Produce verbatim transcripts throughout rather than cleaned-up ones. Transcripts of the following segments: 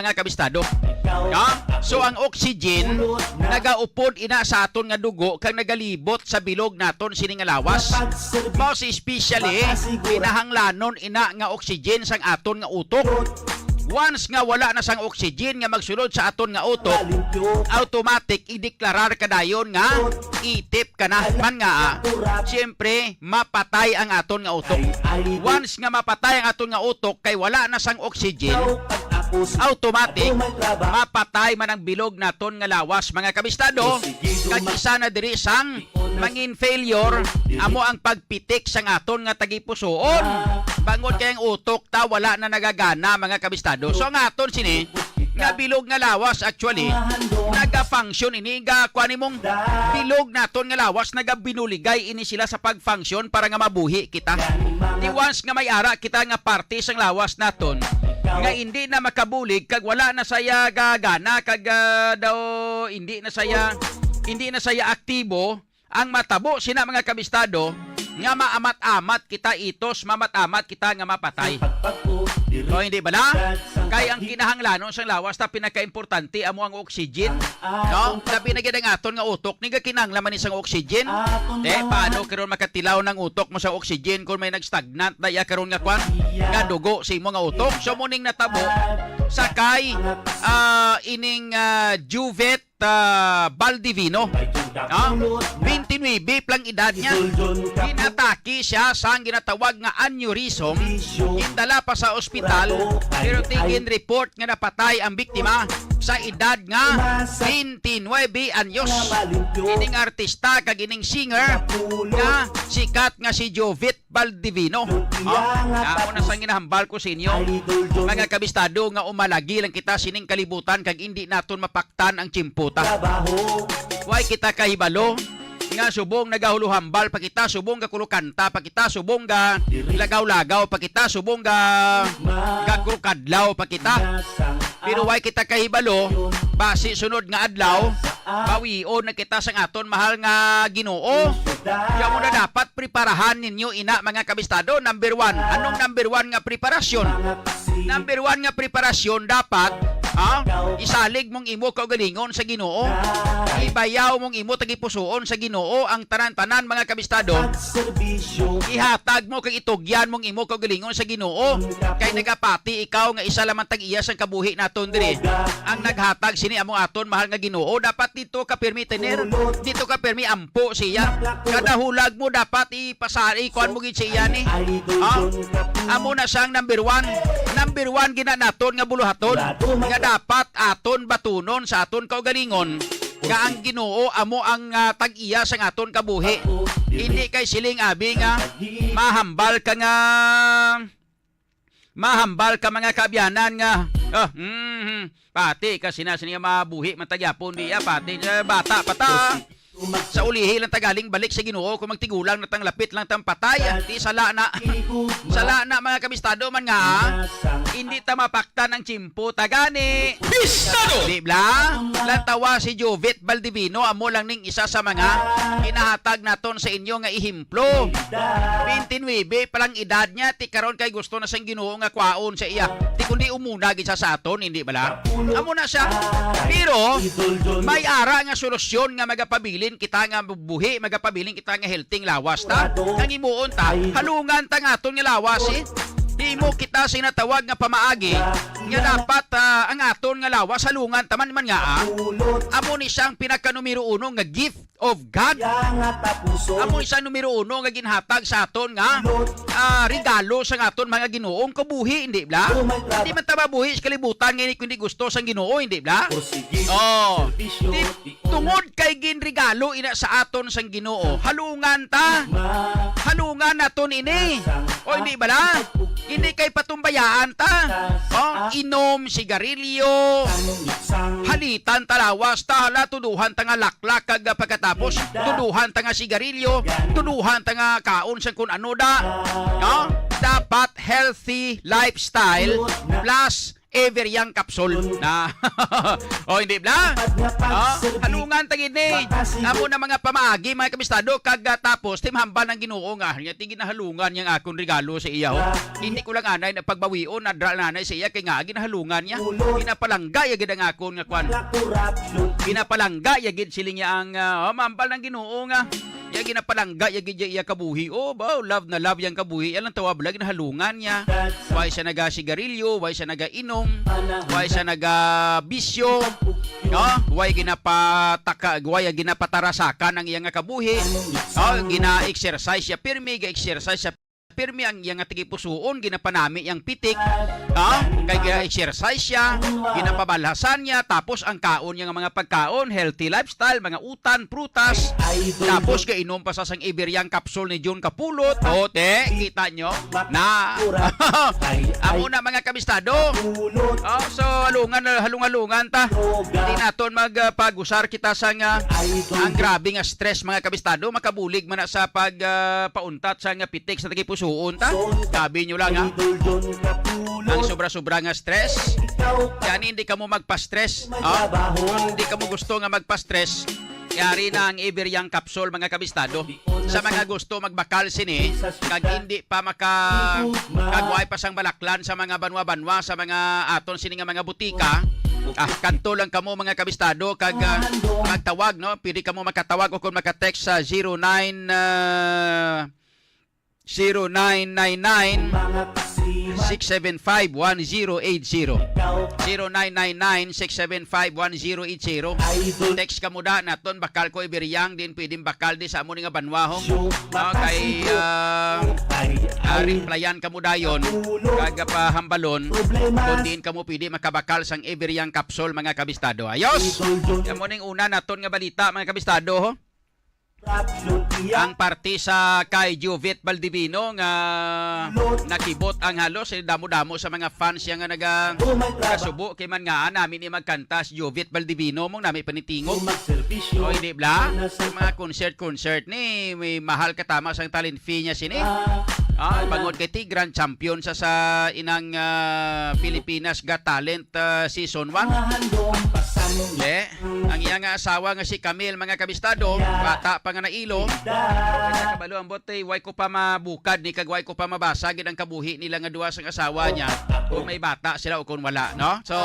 mga kabistado. No? So, ang oxygen nagaupod ina sa aton nga dugo kag nagalibot sa bilog naton sini nga lawas. Most especially, kinahanglanon ina nga oxygen sang aton nga utok. Once nga wala na sang oxygen nga magsulod sa aton nga utok, automatic ideklarar ka dayon nga itip ka na. Man nga, ah, siyempre, mapatay ang aton nga utok. Once nga mapatay ang aton nga utok kay wala na sang oxygen, automatic mapatay man ang bilog naton nga lawas, mga kabistado. Kag isa na diri sang mangin failure amo ang pagpitik sang aton nga tagipusoon. Bangod kay ang utok ta wala na nagagana, mga kabistado. So ang aton sini nga bilog nga lawas, actually, naga-function ini, ga kuan, imong bilog naton nga lawas, nagabinuligay ini sila sa pag-function para nga mabuhi kita. Di once nga may ara kita nga parte sang lawas naton nga indi na makabulig kag wala na saya gagana kag, ah, daw indi na saya, indi na saya aktibo, ang matabo sina, mga kabistado, nga maamat-amat kita itos, maamat-amat kita nga mapatay. O hindi bala? Kay ang kinahanglanon sang lawas ta pinakaimportante amo ang oxygen, no? Labi na gid ang aton nga utok, ni gakinahanglan man ni sang oxygen. Eh, paano karon makatilaw nang utok mo sa oxygen kung may nagstagnant na iya karon nga kwan, nga dugo sa imo nga utok? So, muning natabo sa kay, ah, ining, ah, Juvet, ah, Baldivino. Ah, twenty-nine pa lang edad niya. Ginatake siya sang ginatawag nga aneurysm. Gindala pa sa ospital, pero tingin report nga napatay ang biktima sa edad nga twenty-nine anyos. Ining artista kag ining singer nga sikat nga si Jovit Baldivino. Oh, amo na sang ginahambal ko sa inyo, mga kabistado, nga umalagi lang kita sining kalibutan kag indi naton mapaktan ang tiyempo ta. Way kita kahibalo nga subong nagahuluhambal pa kita, subong gakulokanta pa kita, subong ga lagaw-lagaw pa kita, subong ga gakrukadlaw pa kita. Pero way kita kahibalo, basi sunod nga adlaw, bawion na kita sang aton mahal nga Ginoo. Kaya mo na dapat preparahan ninyo ina, mga kabistado. Number one. Anong number one nga preparasyon? Number one nga preparasyon dapat, ha? Isalig mong imo kaugalingon sa Ginoo. Ibayaw mong imo tagipusoon sa Ginoo ang tanan-tanan, mga kabistado. Ihatag mo kag itugyan mong imo kaugalingon sa Ginoo. Kay nagapati ikaw nga isa lamang tag-iya sang kabuhi naton diri. Ang naghatag sini amo aton mahal nga Ginoo. Dapat dito ka pirmi tener, dito ka pirmi ampo siya. Kada hulag mo dapat ipasari, kuan mo gid siya ni. Ha? Amo na siyang number one. Number one gina naton nga buluhaton nga dapat aton batunon sa aton kaugalingon nga ang Ginoo amo ang, ah, tag-iya sang aton kabuhi. Hindi kay siling abi nga mahambal ka nga mahambal ka, mga kaabyanan, nga, ah, mhm, pati ka sina, sini nga mabuhi man ta gyapon diya, pati, eh, bata pa ta. Sa ulihi lang ta galing balik sa Ginoo kung magtigulang na tang lapit lang tang patay. Di sala na. Sala na, mga kabistado, man nga, ah, hindi ta mapaktan ang tiyempo ta gani. Bistado! Di bla? Lantawa si Jovit Baldivino, amo lang ning isa sa mga ginahatag naton sa inyo nga ehemplo. Twenty-nine pa lang edad niya, ti karon kay gusto na sang Ginoo nga kwaon sa iya. Ti kundi umuna gid siya sa aton, hindi bala? Amo na siya. Pero may ara nga solusyon nga magapabilin kita nga buhi, magapabilin kita nga healthy lawas ta. Ang himuon ta, halungan ta nga aton nga lawas, eh. Himo kita sa ginatawag nga pamaagi nga dapat, ah, ang aton nga lawas halungan ta man, man nga, ah. Amo ni siyang pinaka numero uno nga gift of God. Amo ni siya numero uno nga ginhatag sa aton nga, ah, regalo sa aton mga Ginoong kabuhi, hindi bla? Hindi man ta mabuhi sa kalibutan nga hindi kundi gusto sang Ginoo, hindi bla? Oh. Di, tungod kay ginregalo ina sa aton sang Ginoo, halungan ta. Halungan naton ini. O hindi bala? Hindi kay patumbayaan ta. Oh, inom, sigarilyo, halitan ta lawas ta, hala, tuduhan ta nga laklak, kag pagkatapos tuduhan ta nga sigarilyo, tuduhan ta nga kaon sa kun ano da. No? Dapat healthy lifestyle plus Ever Young Capsule na. O, hindi bla? O, halungan ta gid ni. Amo na mga pamaagi, mga kabistado, kag, ah, tapos, tim hambal ng Ginoo nga, nga ti ginahalungan niyang akon regalo sa iya, ho. Hindi ko lang anay na pagbawion, nadra nanay sa iya, kay nga, ginahalungan niya. Ginapalangga ya gid ang akon nga kwan. Ginapalangga ya gid, siling niya ang, ah, o, mahambal ng Ginoo nga. Ya ginapalangga ya gid ya iya kabuhi. O, ba, love na love yang kabuhi. Yan ang tawag bla, ginahalungan niya. Why siya naga sigarilyo, why siya naga inom, why siya naga bisyo. No? Why ginapataka, why ginapatarasakan ang iya nga kabuhi. O, gina-exercise siya pirmi, ga-exercise siya pirmi ang iya nga tagipusuon, ginapanami yang pitik. Ha? Kay ga-exercise siya, ginapabalhasan niya, tapos ang kaon niya nga mga pagkaon, healthy lifestyle, mga utan, prutas, tapos gainom pa sa sang Ever Young Capsule ni Jun Kapulot. O, te, kita nyo? Na. Amo na, mga kabistado. O, so, halungan, halung-halungan ta. Di naton mag, ah, pag-usar kita sa nga ang grabe nga stress, mga kabistado, makabulig man na sa pag, ah, pauntat sa nga pitik sa tagipusuon ta. Sabi nyo lang, ha? Ang sobra-sobra nga stress. Gani, hindi kamo magpa-stress. Ha? Kung hindi kamo gusto nga magpa-stress, yari na ang Ever Young Capsule, mga kabistado. Sa mga gusto magbakal sini, kag hindi pa maka, kag way pa sang balaklan sa mga banwa-banwa, sa mga aton sini nga mga butika, ah, kanto lang kamo, mga kabistado, kag, ah, magtawag, no? Pwede kamo makatawag o kung maka-text sa zero nine, ah, zero nine nine nine, six seven five, one zero eight zero. Zero nine nine nine, six seven five, one zero eight zero. Text kamo da, naton bakal ko Ever Young, din pwedeng bakal di sa amo ni nga banwa, ho. No, kay, ah, ah, replyan kamo dayon, kag pahambalon, kung diin kamo pwede makabakal sang Ever Young Capsule, mga kabistado. Ayos! Amo ning una naton nga balita, mga kabistado, ho. Ang parte sa kay Jovit Baldivino nga nakibot ang halos, eh, damo-damo sa mga fans siya nga naga-, nagasubo kay man nga nami ni magkanta si Jovit Baldivino, mong nami panitingog. O, hindi bla? Sa mga concert-concert ni, may mahal katama sang talent fee niya sini. Ah, bangod kay ti grand champion sa, sa inang, ah, Pilipinas Got Talent, ah, season one. Eh, ang iya nga asawa nga si Camille, mga kabistado, bata pa nga nailo. Kabalo ang bote, way ko pa mabukad ni kag way ko pa mabasa gid ang kabuhi nila nga duha sang asawa niya, kung may bata sila o kung wala, no? So,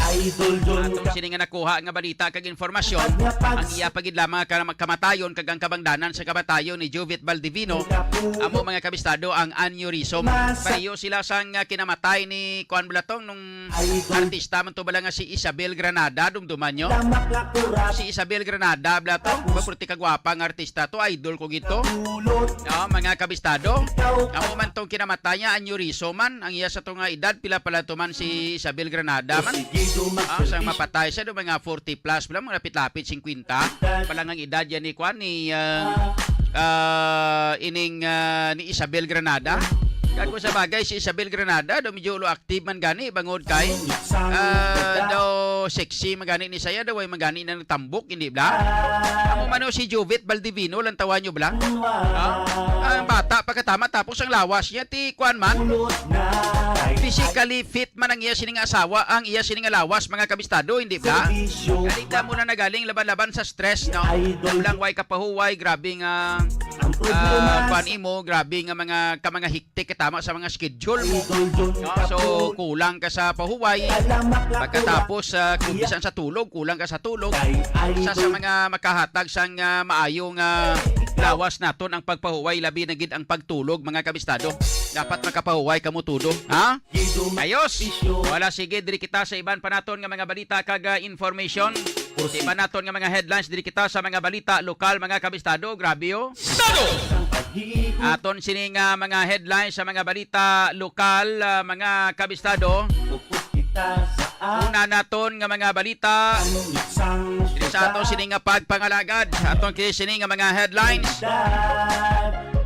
atong sini nga nakuha nga balita kag informasyon, ang iya pa gid lamang ka-, kamatayon kag ang kabangdanan sa kamatayon ni Jovit Baldivino, amo, mga kabistado, ang aneurysm. Pareho sila sang, ah, kinamatay ni Kuan Blatong nung artista man to bala nga si Isabel Granada, dumduman nyo? Si Isabel Granada, bla to? Ba, purti kagwapa nga artista to, idol ko gito. No, mga kabistado. Amo man tong kinamatay niya, aneurysm man. Ang iya sa to nga edad, pila pala to man si Isabel Granada man? Ah, sang mapatay siya, do mga forty plus, bla, mga lapit-lapit, singkwenta. Pala nga ang edad yan ni Kwan, ni, ah, ah, ining, ah, ni Isabel Granada. Kag kung sa bagay, si Isabel Granada, do medyo ulo active man gani, bangod kay, ah, daw sexy man gani ni saya, daw way man gani na nagtambok, hindi bla? Amo man o si Jovit Baldivino, lantawan nyo bla? Ah, ang bata pagkatama, tapos ang lawas niya, ti kwan man. Physically fit man ang iya sining asawa, ang iya sining lawas, mga kabistado, hindi bla? Galing na muna nagaling laban-laban sa stress, no? Lang way kapahuway, grabe nga, ah, kwan imo, grabe nga mga, ka mga tik katama sa mga schedule mo. No? So, kulang ka sa pahuway. Pagkatapos, ah, kung bisan sa tulog, kulang ka sa tulog. Isa sa mga makahatag sang, ah, maayo nga lawas naton ang pagpahuway, labi na gid ang pagtulog, mga kabistado. Dapat makapahuway kamo todo, ha? Ayos. Wala, sige, diri kita sa iban pa naton nga mga balita kag, ah, information. Sa iban naton nga mga headlines, diri kita sa mga balita lokal, mga kabistado. Grabe, oh. Aton sini nga mga headlines sa mga balita lokal, ah, mga kabistado. Una naton nga mga balita. Diri sa aton sini nga pagpangalagad, aton kini sini nga mga headlines.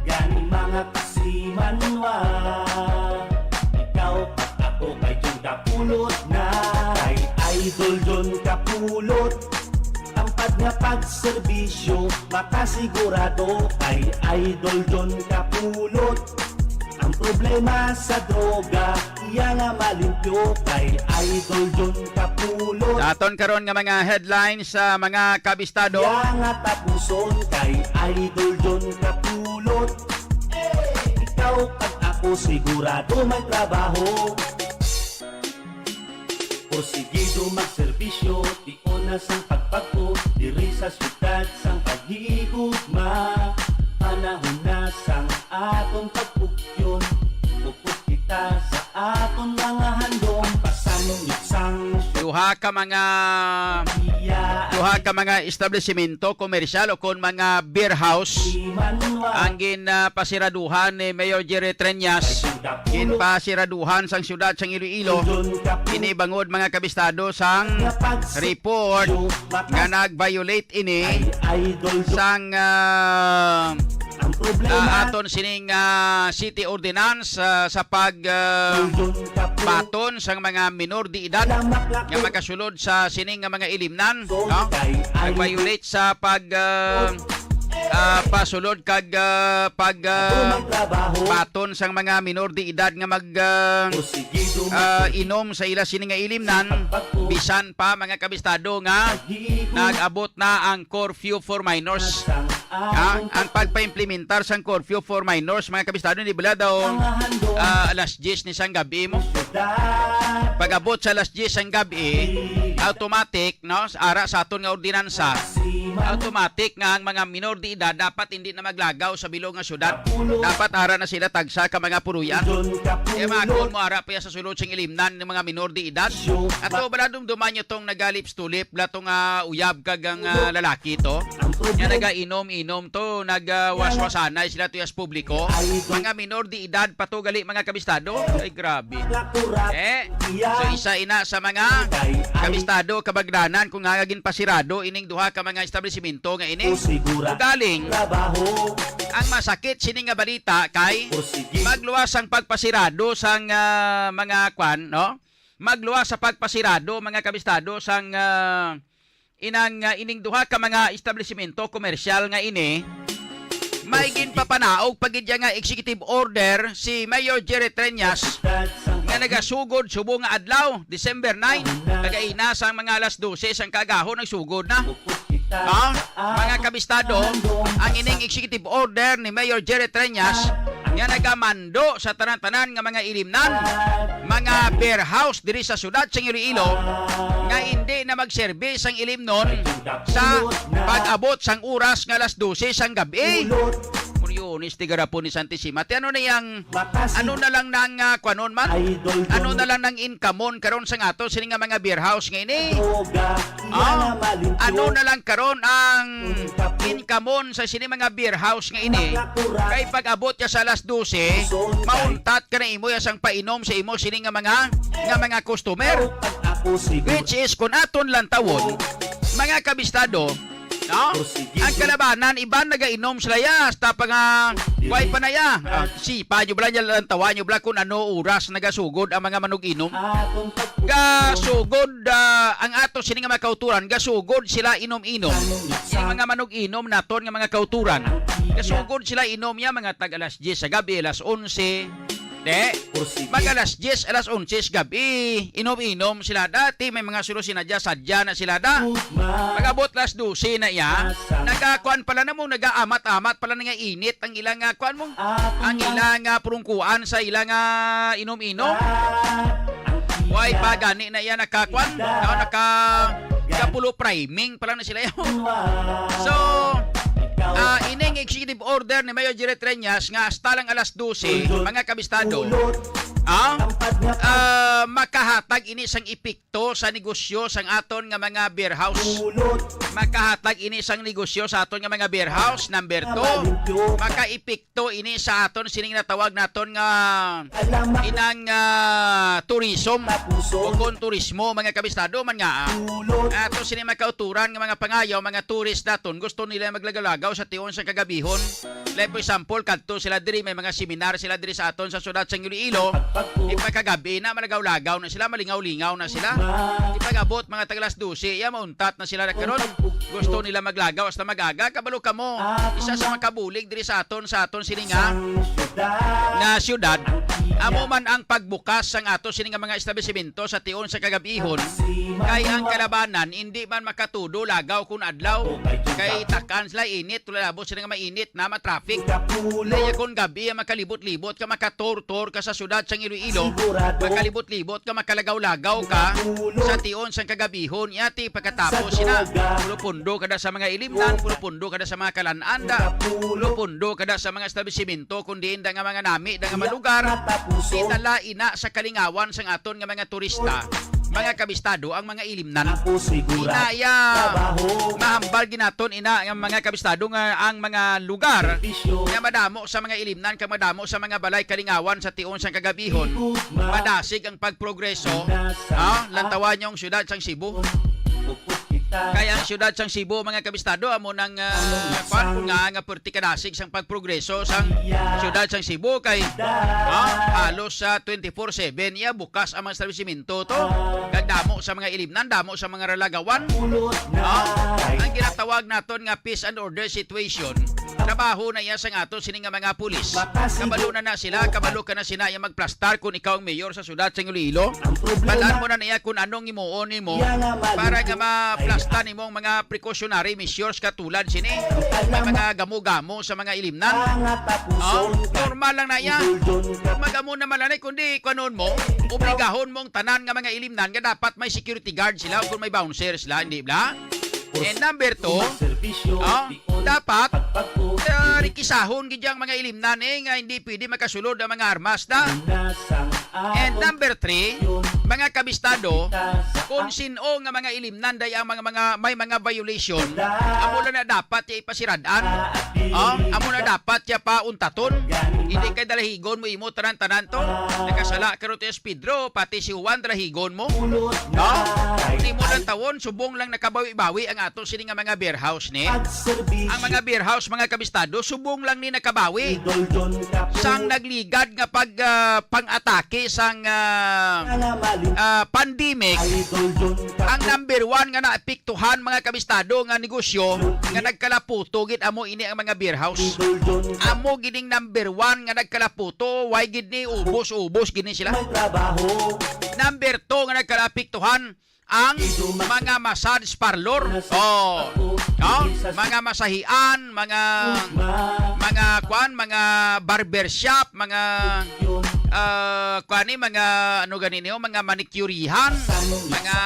Gani mga kasimanwa, ikaw at ako kay Jun Kapulot na. Kay Idol Jun Kapulot, tampad nga pagserbisyo, makasigurado. Kay Idol Jun Kapulot, ang Problema sa droga, iya nga malimpyo kay Idol John Kapulot. Sa aton karon nga mga headlines sa mga kabistado. Iya nga tapuson kay Idol John Kapulot. Ikaw kag ako sigurado may trabaho. Porsigido magserbisyo, tion na sang pagpagpo, diri sa syudad sang paghigugma. Panahon na sang aton pagpugyon, upod kita sa aton mga handom, pasangyot sang Duha ka mga iya duha ka mga establisimento komersyal o kon mga beer house ang ginpasiraduhan ni Mayor Jerry Treñas. Ginpasiraduhan sang siyudad sang Iloilo ini bangod, mga kabistado, sang report nga nag-violate ini sang, ah, ah, aton sining, ah, city ordinance, ah, sa pag, ah, baton sang mga minor de edad nga makasulod sa sining nga mga ilimnan, no? Nag-violate sa pag, ah, ah, pasulod kag, ah, pag, ah, baton sang mga minor de edad nga mag, ah, ah, inom sa ila sini nga ilimnan, bisan pa, mga kabistado, nga nag-abot na ang curfew for minors. Ha? Ang pagpaimplementar sang curfew for minors, mga kabistado, di bala daw, ah, alas diyes ni sang gabi mo. Pag-abot sa alas diyes sang gabi, automatic, no, ara sa aton nga ordinansa, automatic nga ang mga minor de edad dapat hindi na maglagaw sa bilog nga syudad. Dapat ara na sila tagsa ka mga puloy-an. Kaya mga kun mo ara pa ya sa sulod sing ilimnan ng mga minor de edad. Ato bala dumduman nyo tong naga-lips to lip, bala tong, ah, uyab kag ang, ah, lalaki to. Nga nagainom-inom to, nagawaswasanay sila to sa publiko. Mga minor de edad pa to gali, mga kabistado. Ay, grabe. Eh, so isa ina sa mga kabistado, kabagdanan, kung nga ginpasirado ining duha ka mga establisimento nga ini. Ugaling, ang masakit sini nga balita kay magluwas ang pagpasirado sang, ah, mga kwan, no? Magluwas sa pagpasirado, mga kabistado, sang, ah, inang, ah, ining duha ka mga establisimento komersyal nga ini, may ginpapanaog pa gid ya nga executive order si Mayor Jerry Treñas nga nagasugod subong nga adlaw, December nine, kagaina sang mga alas dose sang kaagahon nagsugod na. Ah, mga kabistado, ang ining executive order ni Mayor Jerry Treñas nga nagamando sa tanan-tanan nga mga ilimnan, mga beer house diri sa siyudad sang Iloilo nga hindi na magserbi sang ilimnon sa pag-abot sang oras nga alas dose sang gabi. Kuryones ti garapon ni Santissima. Ti ano na yang, ano na lang nang, ah, kwanon man? Ano na lang nang income-on karon sa ato sini nga mga beer house nga ini? Ah, ano na lang karon ang income-on sa sini mga beer house nga ini? Kay pag-abot ka sa alas dose, mauntat ka na imo ya sang painom sa imo sini nga mga, nga mga customer. Which is, kung aton lantawon, mga kabistado, no? Ang kalabanan, iban nagainom sila ya, hasta pa nga, way pa na ya. Ah, si pa nyo bala niya, lantawan nyo bala kung ano oras nagasugod ang mga manug-inom. Gasugod, ah, ang ato sini nga mga kauturan, gasugod sila inom-inom. Yung mga manug-inom naton nga mga kauturan, gasugod sila inom ya mga tag alas diyes sa gabi, alas onse. Di, mag alas diyes, alas onse sa gabi, inom-inom sila. Dati may mga sulo sinadya, sadya na sila da. Pag-abot alas dose na iya, nagakuan pala na mo, nagaamat-amat pala na nga init ang ilang, ah, kuan mo, ang ilang, ah, purungkuan sa ilang, ah, inom-inom. Why pa gani na iya nakakuan? No, naka, nakapulo priming pala na sila yun. So, ah, ining executive order ni Mayor Jerry Treñas nga hasta lang alas dose, mga kabistado, ah, ah, makahatag ini sang epekto sa negosyo sang aton nga mga beer house. Makahatag ini sang negosyo sa aton nga mga beer house. Number two, makaepekto ini sa aton sining natawag naton nga inang, ah, tourism o kon turismo, mga kabistado man nga, ah, ato sini mga kauturan nga mga pangayaw, mga tourist naton, gusto nila maglagaw-lagaw sa tion sa kagabihon. Like, for example, kadto sila diri, may mga seminar sila diri sa aton sa siyudad sang Iloilo. Di pa kagabi na, malagaw-lagaw na sila, malingaw-lingaw na sila. Di pag-abot mga tag alas dose, ya, mauntat na sila na karon. Gusto nila maglagaw hasta mag-aga. Kabalo kamo, isa sa makabulig diri sa aton, sa aton sini nga nga siyudad, amo man ang pagbukas sang ato sini nga mga establisimento sa tion sa kagabihon, kay ang kalabanan indi man makatudo lagaw kun adlaw, kay takan sila init, tulabot sila nga mainit na ma-traffic. Kaya kun gabi ang makalibot-libot ka, makator-tor ka sa siyudad sang Iloilo, makalibot-libot ka, makalagaw-lagaw ka sa tion sang kagabihon, yati pagkatapos sina pulo-pundo kada sa mga ilimnan, pulo-pundo kada sa mga kalan-anda, pulo-pundo kada sa mga establisimento, kundi inda nga mga nami, da nga malugar, itala ina sa kalingawan sang aton nga mga turista, mga kabistado, ang mga ilimnan. Inaya, mahambal ginaton ina nga mga kabistado nga ang mga lugar nga madamo sa mga ilimnan kag madamo sa mga balay kalingawan sa tion sang kagabihon, madasig ang pagprogreso. Ah, lantawan niyo ang siyudad sang Cebu. Kay ang siyudad sang Cebu, mga kabistado, amo nang, ah, kwan po nga, nga perti kadasig sang pagprogreso sang siyudad sang Cebu kay, ah, halos sa twenty-four seven iya bukas ang mga establisimento to. Kag damo sa mga ilimnan, damo sa mga ralagawan. Ah, ang ginatawag naton nga peace and order situation, trabaho na iya sang ato sini nga mga pulis. Kabalo na na sila, kabalo ka na sina iya magplastar kung ikaw ang mayor sa siyudad sang Iloilo. Balaan mo na niya kung anong himuon nimo para nga maplastar nimo ang mga precautionary measures katulad sini, may mga gamo-gamo sa mga ilimnan. Oh, normal lang na iya. Magamo naman lang, kundi kuanon mo, obligahon mo ang tanan nga mga ilimnan nga dapat may security guard sila o kung may bouncer sila, hindi ba? And number two, oh, dapat, ah, rikisahon gid ang mga ilimnan, eh, nga hindi pwede makasulod ang mga armas na. And number three, mga kabistado, kung sin-o nga mga ilimnan day ang mga, mga, may mga violation, amo lang na dapat iya ipasirad-an. Oh, amo na dapat iya pauntaton. Hindi kay dalahigon mo imo tanan-tanan to. Nakasala karon to si Pedro, pati si Juan dalahigon mo. No? Hindi mo lang tawon, subong lang nakabawi-bawi ang ato sini nga mga beer house ni. Ang mga beer house, mga kabistado, subong lang ni nakabawi sang nagligad nga pag, ah, pang-atake sang, ah, ah, pandemic. Ang number one nga naapektuhan, mga kabistado, nga negosyo nga nagkalaputo gid, amo ini ang mga beer house. Amo gining number one nga nagkalaputo, why gid ni ubos-ubos gini sila. Number two nga nagkalaapektuhan, ang mga massage parlor. Oh. Oh, mga masahian, mga, mga kwan, mga barbershop, mga, ah, kwan ni, mga ano gani niyo, mga manicurihan, mga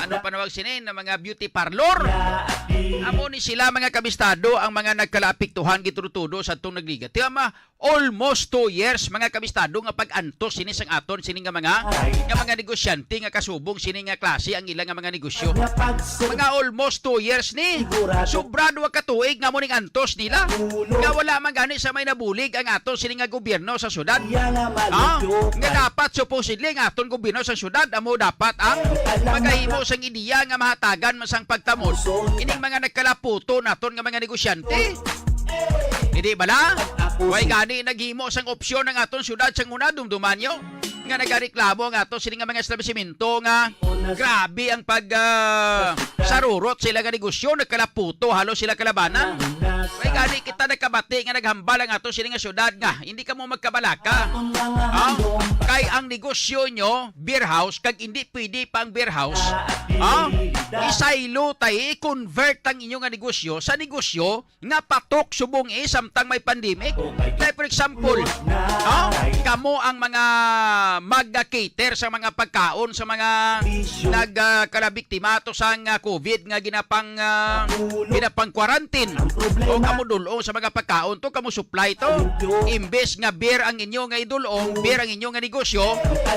ano pa nawag sini, na mga beauty parlor. Amo ni sila, mga kabistado, ang mga nagkalaapektuhan gitudo-tudo sa atong nagligad. Tiyan ma, almost two years, mga kabistado, nga pag-antos sini sang aton sini nga mga, nga mga negosyante nga kasubong sini nga klase ang ila nga mga negosyo. Mga almost two years ni. Sobra duha ka tuig nga mo ning antos nila. Nga wala man gani sa may nabulig ang aton sini nga gobyerno sa syudad. Ah, nga dapat supposedly ang aton gobyerno sa syudad amo dapat ang magahimo sang ideya nga mahatagan man sang pagtamod ining mga nagkalaputo naton nga mga negosyante. Hindi bala? Way gani naghimo sang opsyon ang aton syudad sang una, dumduman nyo nga nagareklamo ang ato sini nga mga establisimento nga grabe ang pag, ah, sarurot sila nga negosyo, nagkalaputo, halos sila kalabanan. Way gani kita nakabati nga naghambal ang ato sini nga syudad nga hindi kamo magkabalaka. Ah, kay ang negosyo nyo, beer house, kag hindi pwede pa ang beer house. Ah, isaylo tay, i-convert ang inyo nga negosyo sa negosyo nga patok subong, eh, samtang may pandemic. Like, for example, no? Kamo ang mga mag-cater sa mga pagkaon sa mga nag, ah, kalabiktima to sang, ah, COVID nga ginapang, ah, ginapang quarantine. O kamo dul-ong sa mga pagkaon to, kamo supply to. Imbes nga beer ang inyo nga idul-ong, beer ang inyo nga negosyo,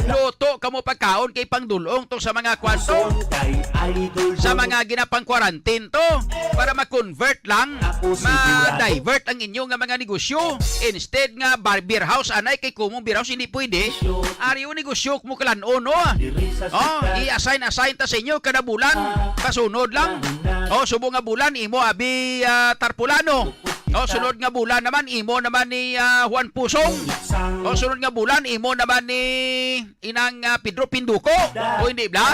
luto kamo pagkaon kay pangdul-ong to sa mga kwan to, sa mga ginapang quarantine to, para ma-convert lang, ma-divert ang inyo nga mga negosyo. Instead nga bar, beer house, anay kay kumong beer house, hindi pwede. Ari o negosyo mo kalan-on, no? Oh, i-assign, assign ta sa inyo kada bulan, kasunod lang. Oh, subong nga bulan, imo abi, ah, Tarpulano. Oh, sunod nga bulan naman, imo naman ni, ah, Juan Pusong. Oh, sunod nga bulan, imo naman ni inang, ah, Pedro Pinduko. O hindi bala?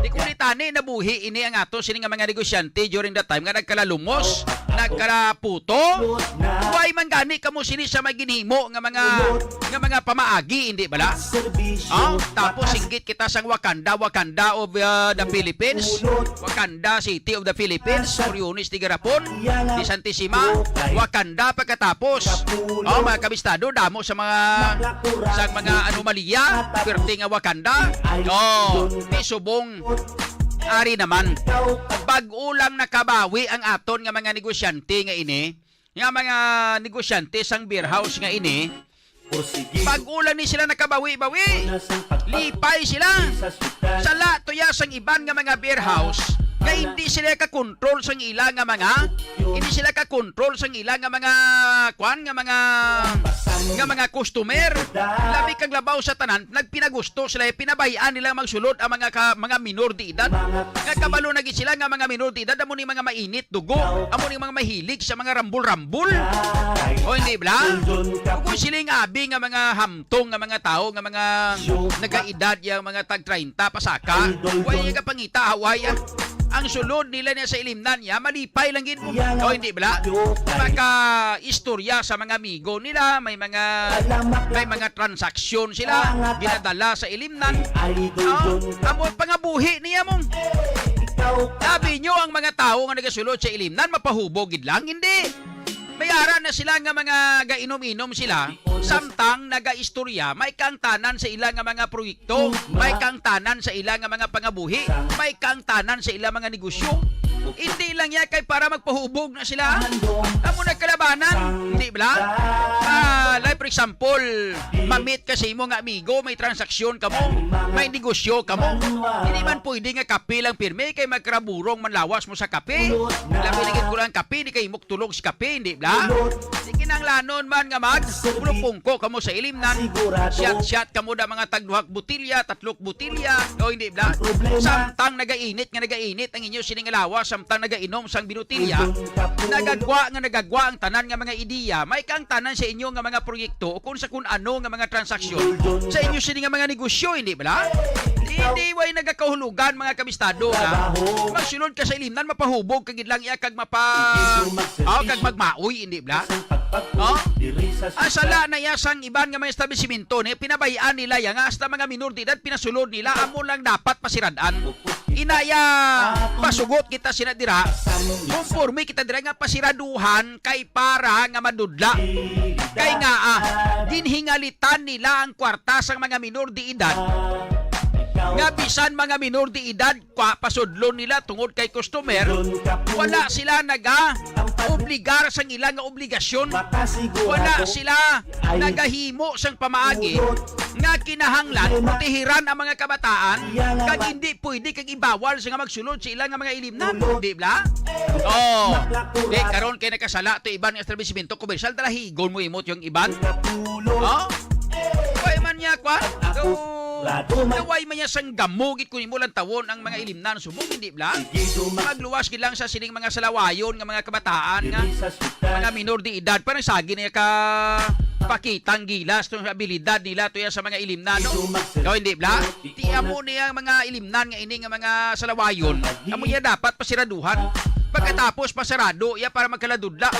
Di ko ni Ani nabuhi ini ang ato sini nga mga negosyante during that time nga nagkalalumos, nagkalaputo. Why man gani kamo sini sa may ginhimo nga mga, nga mga pamaagi, hindi bala? Oh, tapos singgit kita sang Wakanda, Wakanda of, uh, the Philippines, Wakanda, City of the Philippines, Coriones de Garapon, de Santissima, Wakanda pagkatapos. Oh, mga kabistado, damo sa mga, sa mga anomalya, perti nga Wakanda. Oh, may subong ari naman. Bag-o lang nakabawi ang aton nga mga negosyante nga ini, nga mga negosyante sang beer house nga ini. Bag-o lang ni sila nakabawi-bawi. Lipay sila. Sala to ya sang iban nga mga beer house nga hindi sila ka-control sang ila nga mga, hindi sila ka-control sang ila nga mga, kwan, nga mga, nga mga customer. Labi kag labaw sa tanan, nagpinagusto sila, pinabayaan nila magsulod ang mga ka, mga minor de edad. Nga kabalo na gid sila nga mga minor de edad, amo ni mga mainit dugo, amo ni mga mahilig sa mga rambol-rambol. O hindi bala? Kung sila nga abi nga mga hamtong nga mga tawo, nga mga nagaedad, yang mga tag treinta pasaka, way nga pangita, way ang, ang sulod nila niya sa ilimnan niya, malipay lang gid mo. O hindi bala? Maka-istorya sa mga amigo nila, may mga, may mga transaksyon sila ginadala sa ilimnan. Ah, amo ang pangabuhi niya mong. Sabi nyo, ang mga tawo nga nagasulod sa ilimnan, mapahubog gid lang? Hindi. May ara na sila nga mga gainom-inom sila, samtang nagaistorya, may kaangtanan sa ila nga mga proyekto, may kaangtanan sa ila nga mga pangabuhi, may kaangtanan sa ila mga negosyo. Hindi lang niya kay para magpahubog na sila. Amo na kalabanan, hindi bala? Ah, like for example, mamit ka sa imo nga amigo, may transaksyon kamo, may negosyo kamo. Hindi man pwede nga kape lang pirmi kay magkaraburong man lawas mo sa kape. Labi na gid ko lang kape, di kay tulog si kape, hindi bala? Di kinahanglanon man nga mag pungko kamo sa ilimnan. Siyat-siyat kamo da mga tagduhak botilya, tatlok botilya, o hindi bala? Samtang nagainit nga nagainit ang inyo sining lawas, samtang nagainom sang binutilya, nagagwa nga nagagwa ang tanan nga mga ideya, may kaangtanan sa inyo nga mga proyekto o kung sa kun ano nga mga transaksyon sa inyo sini nga mga negosyo, hindi bala? Hindi, way nagakahulugan, mga kabistado, nga magsulod ka sa ilimnan, mapahubog ka gid lang iya kag mapa-, oh, kag magmaoy, hindi bala? Oh? Ang sala na iya sang iban nga mga establisimento ni pinabayaan nila ya nga hasta mga minor de edad pinasulod nila, amo lang dapat pasirad-an. Inaya, pasugot kita sina dira, konforme kita dira nga pasiraduhan kay para nga madudla. Kay nga, ah, ginhingalitan nila ang kwarta sang mga minor de edad. Nga bisan mga minor de edad, kwa, pasudlon nila tungod kay customer, wala sila naga-obligar sang ila nga obligasyon. Wala sila nagahimo sang pamaagi nga kinahanglan protehiran ang mga kabataan, kag hindi pwede kag ibawal sa nga magsulod sa ila nga mga ilimnan, di bala? Oh, di karon kay nakasala to iban nga establishmento komersyal, dalahigon mo imot yung iban. Oh? Way man niya, kwa? So, way man niya sang gamugit kung imo lang tawon ang mga ilimnan subong, hindi bala? Magluwas gid lang sa sining mga salawayon nga mga kabataan nga mga minor de edad pa nagsagi niya ka pakitang gilas tong abilidad nila to ya sa mga ilimnan, no? Ikaw, hindi bala? Ti amo niya mga ilimnan nga ini nga mga salawayon, amo niya dapat pasiraduhan. Pagkatapos pasarado iya para magkaladudla.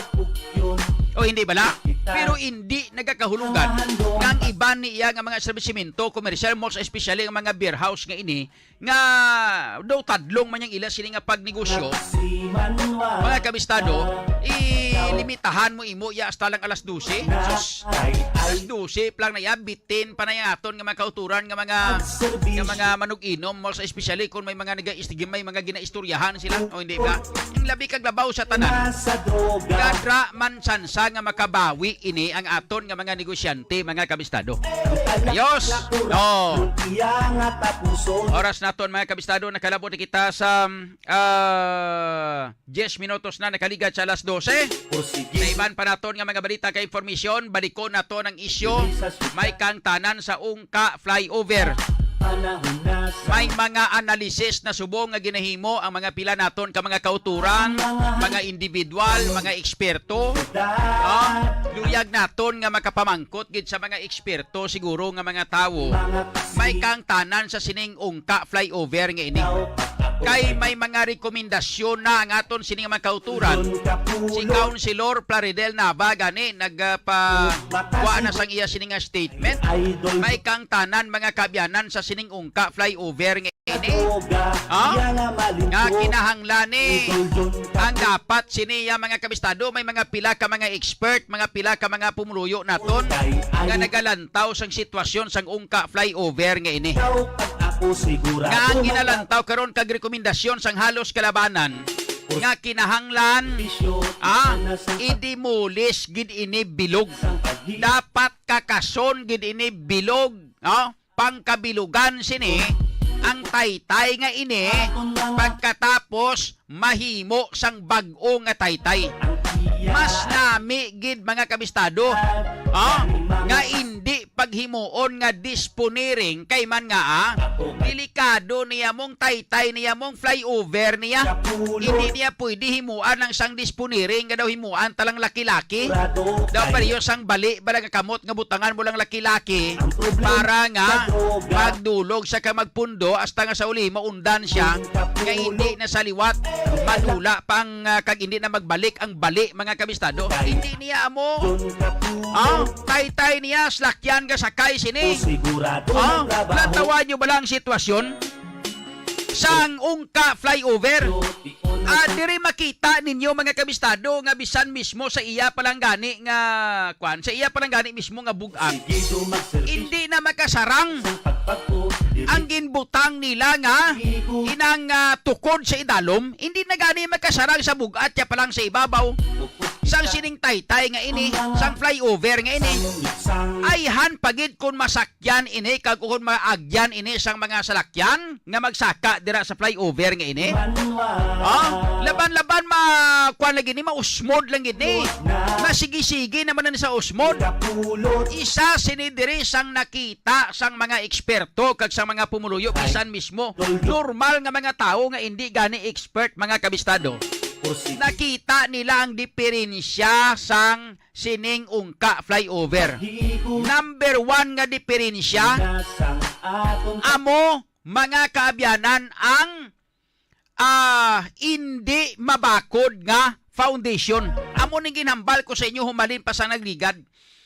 O hindi bala? Pero hindi nagakahulugan nga ang iban ni iya nga mga establishmento komersyal, most especially ang mga beer house nga ini, nga daw tadlong man yang ila sini nga pagnegosyo. Mga kabistado, ilimitahan mo imo iya hasta lang alas dose. Sus, alas dose pa lang na iya, bitin pa na yang aton nga mga kauturan nga mga, nga mga manug-inom, most especially kung may mga naga-, may mga ginaistoryahan sila, o hindi ba? Ang labi kag labaw sa tanan, kadra man sansa nga makabawi ini ang aton nga mga negosyante, mga kabistado. Ayos! Oh. Oras naton, mga kabistado, nakalabot na kita sa, ah, diyes minutos na nakaligad sa alas dose. Sa iban pa naton nga mga balita kay informasyon, balikon naton ang isyu. May kaangtanan sa Ungka flyover. May mga analysis na subong nga ginahimo ang mga pila naton ka mga kauturan, mga individual, mga eksperto. Ah, luyag naton nga makapamangkot gid sa mga eksperto siguro nga mga tawo. May kaangtanan sa sining ungka flyover nga ini. Kay may mga rekomendasyon na ang aton sining mga kauturan. Si Councilor Plaridel Nava gani nagpa kuha na sang iya sini nga statement. May kaangtanan mga kaabyanan sa sining ungka flyover nga ini. Ha? Nga kinahanglan ni ang dapat sini ya mga kabistado, may mga pila ka mga expert, mga pila ka mga pumuluyo naton nga nagalantaw sang sitwasyon sang ungka flyover nga ini. Nga ang ginalantaw karon kag rekomendasyon sang halos kalabanan nga kinahanglan, ah, i-demolish gid ini bilog. Dapat kakason gid ini bilog, no? Pangkabilugan sini ang taytay nga ini pagkatapos mahimo sang bag-o nga taytay. Mas nami gid, mga kabistado, ah, nga indi paghimuon nga disponiring kay man nga, ah, delikado niya mong taytay niya mong flyover niya. Hindi niya pwede himuan ang sang disponiring nga daw himuan talang laki-laki. Daw pareho sang bali ba nga kamot nga butangan mo lang laki-laki para nga magdulog sa ka magpundo hasta nga sa uli maundan siya nga hindi na sa liwat madula pang, ah, kag hindi na magbalik ang bali, mga kabistado. Hindi niya amo. Ah, taytay niya, slakyan ka sakay sini. Ah, natawan nyo ba lang ang sitwasyon? Sang ungka flyover. Ah, diri makita ninyo, mga kabistado, nga bisan mismo sa iya pa lang gani nga, kwan, sa iya pa lang gani mismo nga bug-at, hindi na makasarang ang ginbutang nila nga inang, ah, tukod sa idalom. Hindi na gani makasarang sa bug-at, ya pa lang sa ibabaw sang sining taytay nga ini, sang flyover nga ini. Ayhan pagid kung masak yan ini, kag kon maagyan ini sang mga salakyan nga magsaka dira sa flyover nga ini. Oh, laban-laban ma-, kuwan lagi ni, mausmod lang gid ni. Masigi-sige naman na ni sa usmod. Isa sini diri sang nakita sang mga eksperto kag sang mga pumuluyo, bisan mismo normal nga mga tawo nga indi gani expert, mga kabistado. Nakita nila ang diferensya sang sining ungka flyover. Number one nga diferensya, amo, mga kaabyanan, ang, ah, indi mabakod nga foundation. Amo ning ginhambal ko sa inyo humalin pa sa nagligad,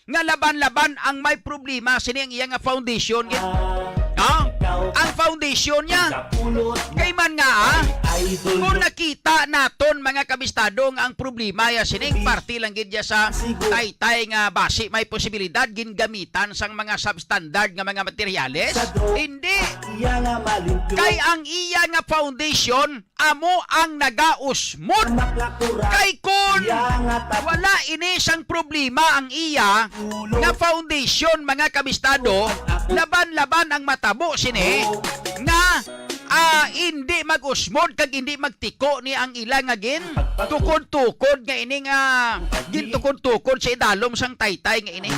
nga laban-laban ang may problema sini ang iya nga foundation gid. Ah, ang foundation niya. Kay man nga, ah, kung nakita naton, mga kabistado, nga ang problema ya sining parte lang gid ya sa taytay nga basi may posibilidad gingamitan sang mga substandard nga mga materyales, hindi. Kay ang iya nga foundation amo ang nagausmod. Kay kun wala ini sang problema ang iya nga foundation, mga kabistado, laban-laban ang matabo sini nga, ah, indi mag-usmod kag indi magtiko ni ang ila nga gin tukod-tukod nga ini nga gintukod-tukod sa idalom sang taytay nga ini.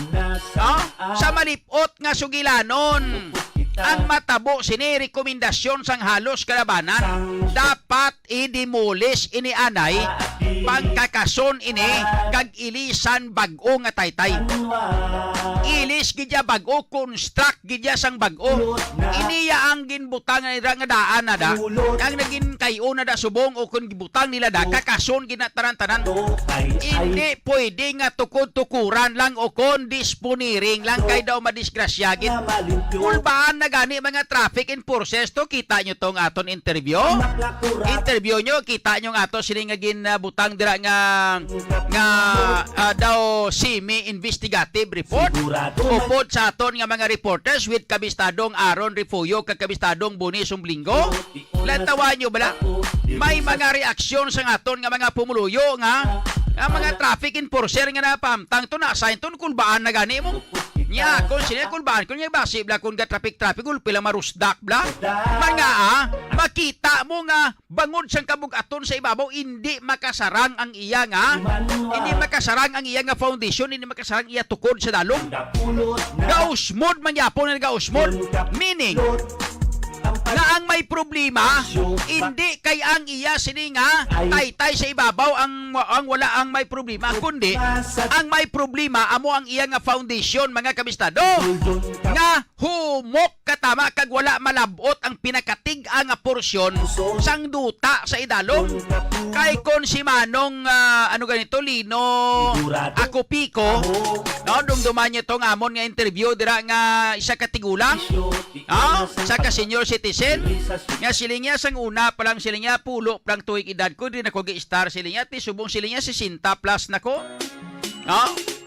Ah, sa malip-ot nga sugilanon, ang matabo sini rekomendasyon sang halos kalabanan, dapat i-demolish ini anay, pangkakason ini, kag ilisan bag-o nga taytay. Ilis gid ya bag-o, construct gid ya sang bag-o. Ini ya ang ginbutang nila nga daan na da. Ang nagin kayo na da subong o kung gibutang nila da, kakason gid na tanan-tanan. Hindi pwede nga tukod-tukuran lang o kon disponiring lang kay daw madisgrasya gid. Kulbaan na gani mga traffic enforcers to. Kita nyo tong aton interview? Interview nyo, kita nyo nga ato sini nga ginbutang dira nga, nga, ah, daw semi-investigative report. Upod sa aton nga mga reporters with kabistadong Aaron Refugio kag kabistadong Boni Sumblingo. Lantawan nyo bala? May mga reaksyon sa aton nga mga pumuluyo nga ang mga traffic enforcer nga napahamtang to, na-assign to, kulbaan na gani mo. Nya, kung sila kulbaan, kung niya basi bala, kung ga-traffic-traffic, gulpi lang marusdak bala. Man nga, ah, makita mo nga bangod sang kabug-aton sa ibabaw, indi makasarang ang iya nga, indi makasarang ang iya nga foundation, indi makasarang iya tukod sa dalom. Gausmod man gyapon ang gausmod. Meaning, nga ang may problema, hindi kay ang iya sini nga taytay sa ibabaw ang, ang wala ang may problema, kundi ang may problema amo ang iya nga foundation, mga kabistado, nga humok katama kag wala malab-ot ang pinakatig-a nga porsyon sang duta sa idalom. Kay kon si Manong, ah, ano ganito, Lino Akupiko, no, dumduman niyo tong amon nga interview dira nga isa ka tigulang, ah, isa ka senior citizen, nga siling niya sang una pa lang, siling niya, pulo pa lang tuig edad ko, di na ko gi-star, siling niya, ti subong, siling niya, sesenta plus na ko. No?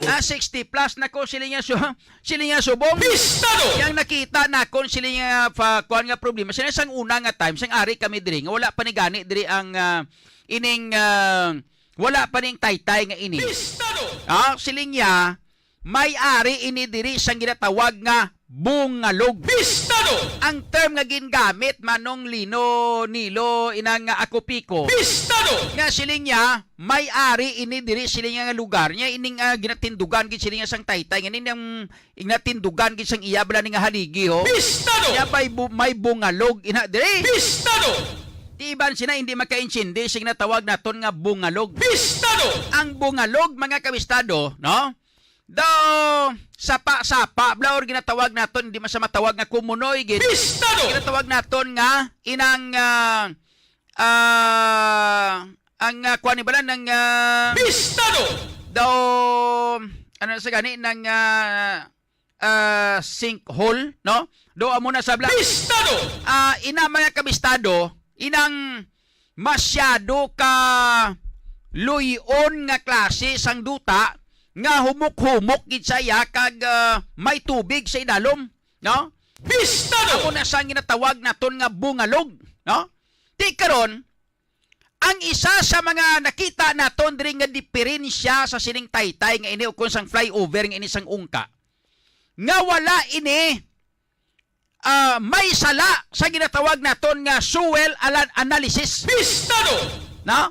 Ah, sixty plus na ko, siling niya, so, siling niya, subong. Pistado! Yang nakita nakon, siling niya, pa, kuwan nga problema. Siling niya, sang una nga time, sang ari kami diri, nga wala pa ni gani diri ang, ah, ining, ah, wala pa ning taytay nga ini. Pistado! Ah, siling niya, may ari ini diri sang ginatawag nga bungalog. Pistado! Ang term nga gingamit, Manong Lino, Nilo, inang, ah, Akupiko. Pistado! Nga siling niya, may ari ini diri, siling niya, nga lugar niya, ining, ah, ginatindugan gid siling niya sang taytay, nga ning, ing natindugan gid sang iya bala ni nga haligi, ho. Pistado! Niya may bu-, may bungalog ina diri. Pistado! Ti iban sina hindi makaintindi sing natawag naton nga bungalog. Pistado! Ang bungalog, mga kabistado, no? Daw sapa-sapa bla, or ginatawag naton, hindi man sa matawag nga kumunoy gid. Pistado! Ginatawag naton nga inang, ah, ah, ang, ah, kuwan ni bala nang, ah, Pistado! Daw, ano na sa gani, nang, ah, ah, sinkhole, no? Do amo na sa bla-, Pistado! Ah, ina, mga kabistado, inang masyado ka luy-on nga klase sang duta nga humok-humok gid sa iya kag, ah, may tubig sa idalom, no? Pistado! Amo na sang ginatawag naton nga bungalog, no? Ti karon, ang isa sa mga nakita naton diri nga diferensya sa sining taytay nga ini ukon sang flyover nga ini sang ungka, nga wala ini, ah, may sala sa ginatawag naton nga soil ala-, analysis. Pistado! Na?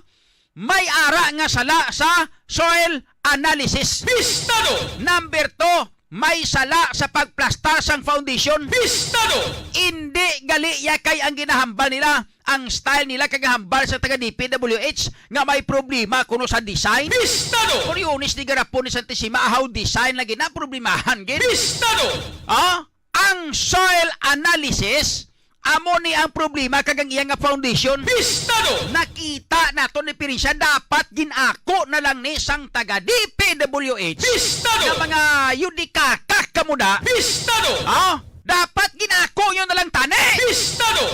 May ara nga sala sa soil analysis. Pistado! Number two, may sala sa pagplastar sang foundation. Pistado! Indi gali ya kay ang ginahambal nila, ang style nila kagahambal sa taga D P W H nga may problema kuno sa design. Pistado! Coriones de Garapon ni Santissima, how design lagi na problemahan gid. Pistado! Ah? Ang soil analysis, amo ni ang problema kag ang iya nga foundation. Pistado! Nakita naton ni Pirinsia, dapat gin-ako na lang ni sang taga D P W H. Pistado! Nga mga yudikakak kamo da. Pistado! Ah, dapat gin-ako nyo na lang tani. Pistado!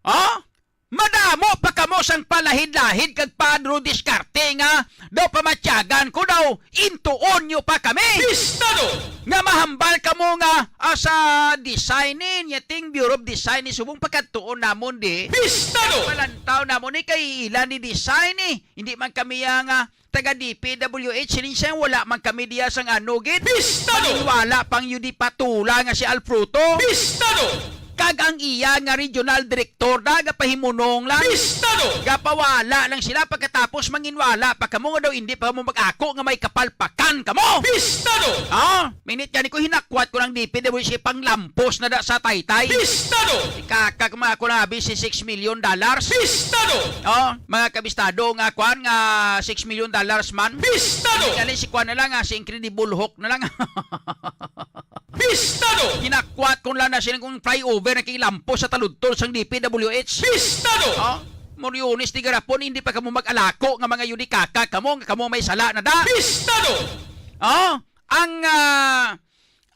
Ah? Madamo pa kamo sang palahid-lahid kag padro diskarte nga daw pamatyagan ko daw intuon nyo pa kami. Pistado! Nga mahambal kamo nga, ah, sa design ni, niya ting Bureau of Design ni subong pagkadtuon namon di. Pistado! Palantaw namon ni kay ila ni design ni. Hindi man kami, ah, nga taga D P W H, siling siya, wala man kami diya sang ano gid. Pistado! Manginwala pang yudipatula nga si Alfruto. Pistado! Kag ang iya nga regional director na gapahimunong lang. Pistado! Gapawala lang sila pagkatapos manginwala pa kamo nga daw hindi pa mo mag-ako nga may kapalpakan kamo. Pistado! Ah, minit gani ko hinakwat ko ng D P W C panglampos na da sa taytay. Pistado! Ikakag mga ako na abi si six million dollars. Pistado! Oh, mga kabistado nga kwan nga six million dollars man. Pistado! Dali si kwan na lang, ah, si Incredible Hulk na lang. Pistado! Hinakwat ko lang na siya kung flyover na kilampo sa taludtol sang D P W H. Pistado! Oh, Moriones di garapon, hindi pa kamo mag-alako nga mga yudikaka kamo, nga kamo may sala na da. Pistado! Oh, ang, ah,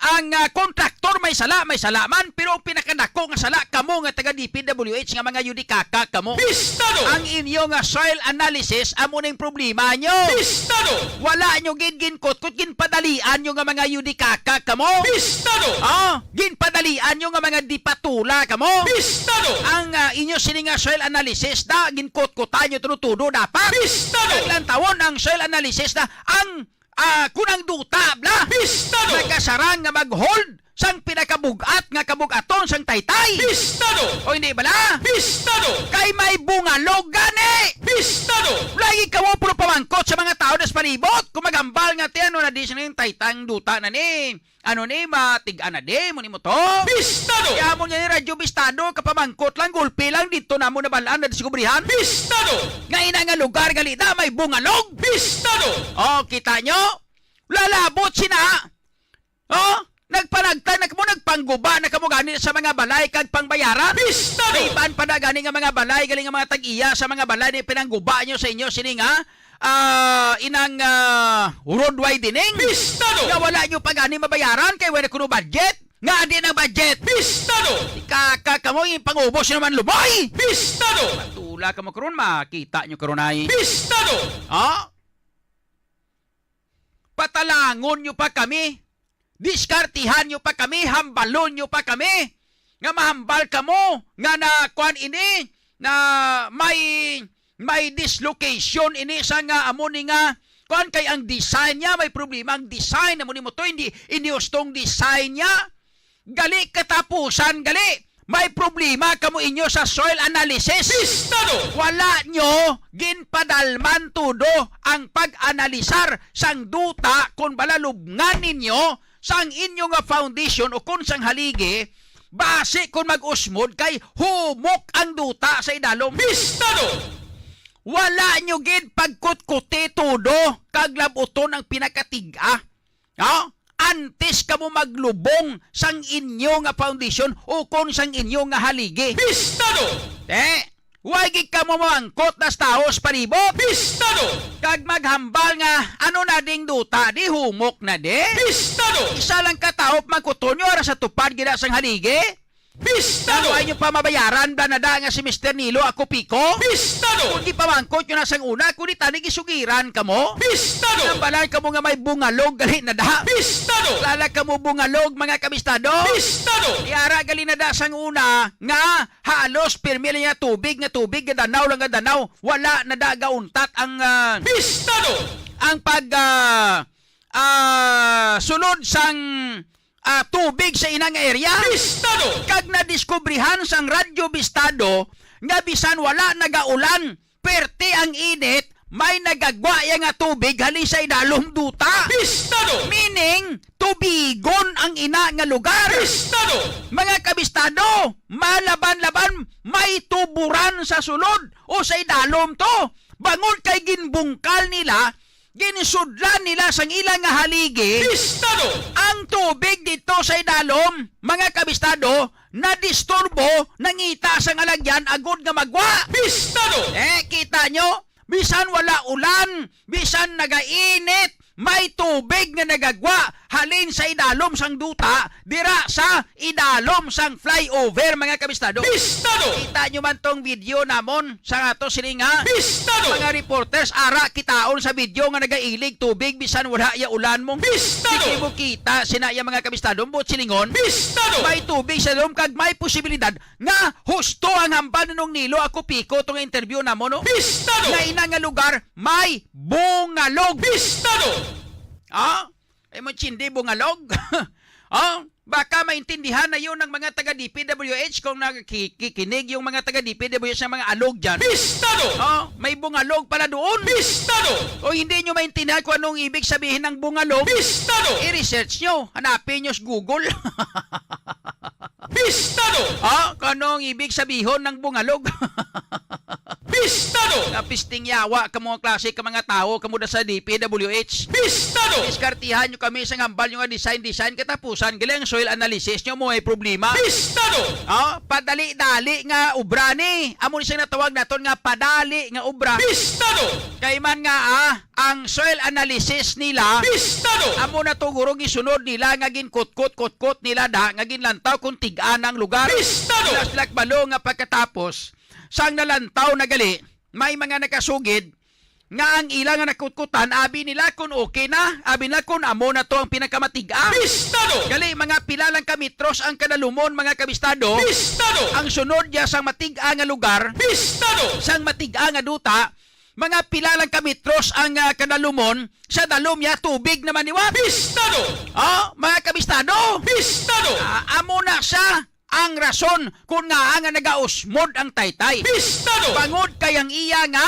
ang, ah, kontraktor may sala, may sala man, pero ang pinakanako nga sala, kamo nga taga D P W H nga mga yudikaka kamo. Pistado! Ang inyo nga soil analysis, amo ning problema nyo. Pistado! Wala nyo gid ginkutkot, ginpadalian nyo nga mga yudikaka kamo. Pistado! Ah, ginpadalian nyo nga mga dipatula kamo. Pistado! Ang, ah, inyo sini nga soil analysis na ginkutkutan nyo tudo-tudo dapat. Pistado! Kag lantawon ang soil analysis na ang Ah, kun ang duta, bla, Pistado! Nagkasarang nga mag-hold sang pinakabug-at nga kabug-aton sang taytay. Pistado! O hindi bala? Pistado! Kay may bungalog gani! Pistado! Lagi kamo puro pamangkot sa mga tao, das pa palibot, kung maghambal nga, "Ti, ano na di siya ning taytay, ang duta na ni? Ano ni, matig-a na di mo nimo to?" Bistado! Kaya mo nga ni Radyo Bistado, kapamangkot lang, gulpi lang, dito na mo nabalaan na diskubrihan. Bistado! Nga ina nga lugar gali na, may bungalog. Bistado! Oh, kita nyo? Lalabot sina. Oh, nagpanagtag na kamo, nagpangguba na kamo gani sa mga balay kag pangbayaran. Bistado! May iban pa na gani nga mga balay, galing nga mga tag-iya sa mga balay ni pinangguba nyo sa inyo sini nga, ah, inang, ah, road widening. Bistado! Nga wala nyo pa gani mabayaran kay wala kuno budget. Nga di na budget. Bistado! Ikaka kamo yung pangubos nyo naman lumoy. Bistado! Patula kamo karon, makita nyo karon ay. Bistado! Ah? Patalangon nyo pa kami, diskartihan nyo pa kami, hambalon nyo pa kami, nga mahambal kamo nga na kuan ini, na may, may dislocation ini sa nga amo ni nga kuan, kay ang design niya may problema, ang design amo ni mo to, hindi, hindi hustong design niya. Gali katapusan, gali. May problema kamo inyo sa soil analysis. Bistado! Wala nyo ginpadalman tudo ang pag-analisar sang duta kon bala lubngan ninyo sang inyo nga foundation o kon sang haligi, basi kon mag-usmod kay humok ang duta sa idalom. Bistado! Wala nyo gid pagkutkuti tudo kag labuton ang pinakatig-a. Ha? Antes kamo maglubong sang inyo nga foundation ukon sang inyo nga haligi. Bistado! Eh, wag gid kamo mamangkot nas tawo sa palibot. Bistado! Kag maghambal nga, "Ano na ding duta, di humok na di." Bistado! Isa lang ka tawo pamangkuton nyo ara sa tupad gid sang haligi. Bistado! Ang inyo pa mabayaran, bala na da nga si Mister Nilo Ako Pico? Bistado! Kung di pamangkot nyo na sang una, kung di tani gisugiran kamo? Bistado! Nambalan kamo nga may bungalog gali na da? Bistado! Lala kamo bungalog, mga kabistado? Bistado! Yara gali na da sang una nga halos pirmi lang nga tubig, nga tubig, nga danaw lang nga danaw. Wala na da gauntat ang, ah, Bistado! Ang pag, ah, ah, sulod sang ah, tubig sa ina nga area. Bistado! Kag nadiskubrihan sang Radyo Bistado nga bisan wala nagaulan, perte ang init, may nagagwa ya nga tubig halin sa idalom duta. Bistado! Meaning, tubigon ang ina nga lugar. Bistado! Mga kabistado, malaban-laban, may tuburan sa sulod o sa idalom to. Bangod kay ginbungkal nila, ginsudlan nila sang ila nga haligi Bistado! Ang tubig dito sa idalom, mga kabistado, nadisturbo, nangita sang alagyan agod nga magwa. Bistado! Eh, kita nyo, bisan wala ulan, bisan nagainit, may tubig nga nagagwa halin sa idalom sang duta, dira sa idalom sang flyover, mga kabistado. Bistado! Kita nyo man tong video namon sa ato sini nga Bistado! Mga reporters, ara kitaon sa video nga nagailig tubig bisan wala ya ulan mo. Bistado! Hindi mo kita sina ya, mga kabistado, buot silingon. Bistado! May tubig sa idalom kag may posibilidad nga husto ang hambal ni Nong Nilo Ako Pico tong interview namo, no? Bistado! Nga ina nga lugar may bungalog. Bistado! Ah? Ay mo, Chindi, bungalog? Oh, baka maintindihan na yun ng mga taga D P W H kung nakikinig yung mga taga D P W H ng mga alog dyan. Bistado! Oh, may bungalog pala doon. Bistado! Kung hindi nyo maintindihan kung anong ibig sabihin ng bungalog, Bistado! I-research nyo. Hanapin nyo sa Google. Bistado! Ah, kung anong ibig sabihin ng bungalog? Bistado! Nga pisting yawa ka mga klase ka mga tao, kamo da sa D P W H. Bistado! Diskartihan nyo kami sa hambal nyo nga design, design, katapusan, gali ang soil analysis nyo mo may problema. Bistado! Ah, padali-dali nga obra ni. Amo ni siyang natawag naton nga padali nga obra. Bistado! Kay man nga, ah, ang soil analysis nila, Bistado! Amo na to guro gisunod nila nga ginkutkot-kutkot nila da nga ginlantaw kung tigaan ang lugar. Bistado! Sila, sila kabalo nga pagkatapos sang nalantaw na gali, may mga nakasugid nga ang ila nga nakutkutan, abi nila kung okay na, abi nila kung amo na to ang pinakamatig-a. Bistado! Gali, mga pila lang ka metros ang kadalumon, mga kabistado. Bistado! Ang sunod niya sang matig-a nga lugar, Bistado! Sang matig-a nga duta, mga pila lang ka metros ang, ah, kadalumon, sa dalom niya tubig naman niwa. Bistado! Oh, mga kabistado. Bistado! Ah, amo na siya ang rason kung ngaa nga nagausmod ang taytay. Bistado! Bangod kay ang iya nga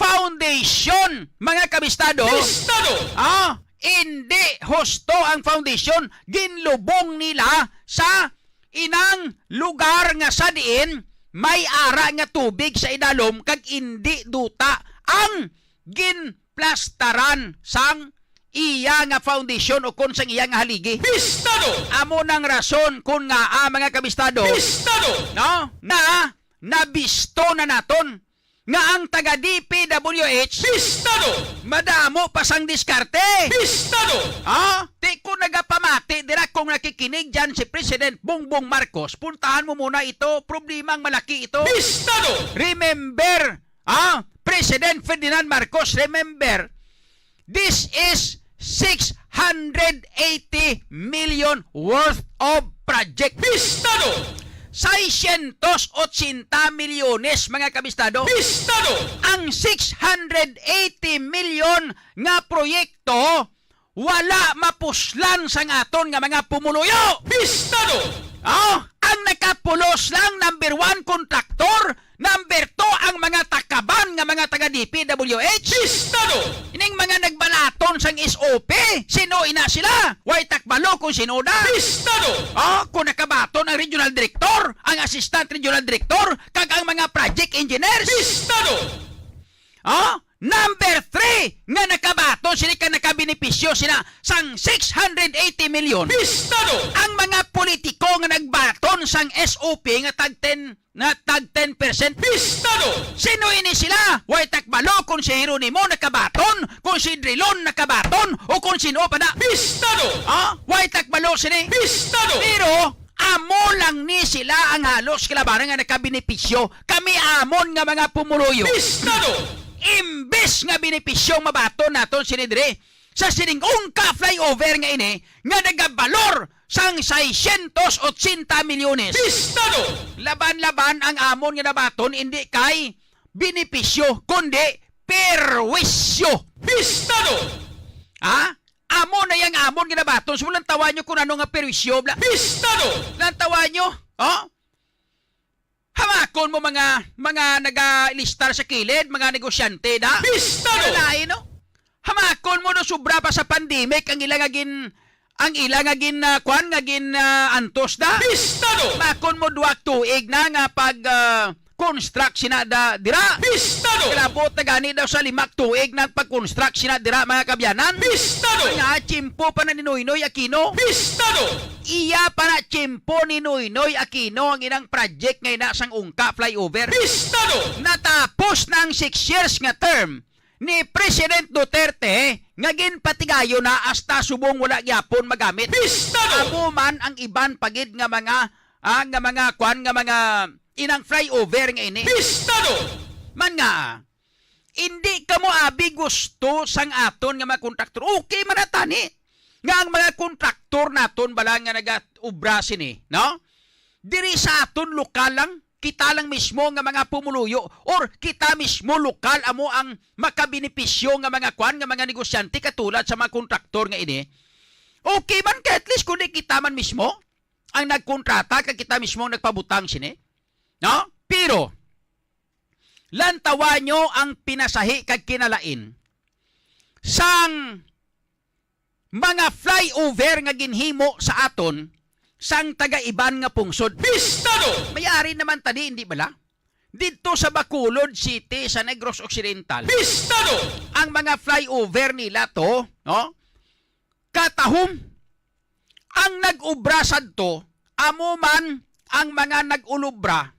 foundation, mga kabistado. Bistado! Ah, hindi husto ang foundation. Ginlubong nila sa inang lugar nga sa diin may ara nga tubig sa idalom kag indi duta ang ginplastaran sang iya nga foundation o kon sang iya nga haligi. Bistado! Amo nang rason kon ngaa, mga kabistado, Bistado! no, na nabisto na naton nga ang taga D P W H Bistado! madamo pa sang diskarte. Bistado! Ha? Ti ko nagapamati dira, kung nakikinig dyan si President Bongbong Marcos, puntahan mo muna ito. Problema ang malaki ito. Bistado! Remember, ah, President Ferdinand Marcos, remember, this is six hundred eighty million worth of project. Bistado! Seiscientos ochenta milyones, mga kabistado. Bistado! Ang six hundred eighty million nga proyekto wala mapuslan sang aton nga mga pumuluyo. Bistado! Oh, ang nakapulos lang, number one, kontraktor, number two, ang mga takaban nga mga taga D P W H. Bistado! Ining mga nagbalaton sang S O P, sino ina sila? Way takbalo kung sino da. Bistado! Oh, kung nakabaton ang regional director, ang assistant regional director, kag ang mga project engineers. Bistado! Oh, number three, nga nakabaton sila kag nakabenepisyo sila sang six hundred eighty million. Bistado! Ang mga politiko nga nagbaton sang S O P nga tag ten, nga tag ten percent. Bistado! Sino ini sila? Way takbalo kung si Jeronimo nakabaton, kung si Drilon nakabaton, o kung sino pa na. Bistado! Ah, way takbalo sini. Bistado! Pero amo lang ni sila ang halos kalabanan nga nakabenepisyo. Kami amon nga mga pumuluyo. Bistado! Imbes nga benepisyo ang mabaton naton sini diri sa sining ungka flyover nga ini nga nagabalor sang seiscientos ochenta milyones. Bistado! Laban-laban ang amon nga nabaton, indi kay benepisyo, kundi perwisyo. Bistado! Ha? Amo na yang amon nga nabaton. So, lantawan nyo kung ano nga perwisyo, bla-, Bistado! Lantawan nyo, oh? Hamakon mo mga, mga nagalistar sa kilid, mga negosyante, da? Bistado! Mga lain, no? Hamakon mo, no, sobra pa sa pandemic ang ila nga gin-, ang ila nga gin-, ah, kwan, nga gin-, ah, antos, da? Bistado! Hamakon mo, duha ka tuig na nga pag, ah, construct sina da dira. Bistado! Kalabot na gani daw sa lima ka tuig nagpag-construct sina dira, mga kabyanan. Bistado! Nga tiyempo pa na ni Noynoy Aquino. Bistado! Iya pa na tiyempo ni Noynoy Aquino ang inang project nga ina sang ungka flyover. Bistado! Natapos na ang six years nga term ni President Duterte nga ginpatigayon na hasta subong wala gyapon magamit. Bistado! Amo man ang iban pa gid nga mga, ah, nga mga kwan, nga mga inang flyover nga ini. Bistado! Man nga, hindi kamo abi gusto sang aton nga mga kontraktor. Okay man na tani nga ang mga kontraktor naton bala nga nagaobra sini, no? Diri sa aton lokal lang, kita lang mismo nga mga pumuluyo or kita mismo lokal amo ang makabenepisyo nga mga kwan, nga mga negosyante katulad sa mga kontraktor nga ini. Okay man kay at least kundi kita man mismo ang nagkontrata kag kita mismo ang nagpabutang sini. No? Pero, lantawan nyo ang pinasahi kag kinalain sang mga flyover nga ginhimo sa aton sang taga-iban nga pungsod. Bistado! May ari naman tani, hindi bala? Didto sa Bacolod City, sa Negros Occidental. Bistado! Ang mga flyover nila to, no? Katahom. Ang nag-obra sadto, amo man ang mga nag-ulobra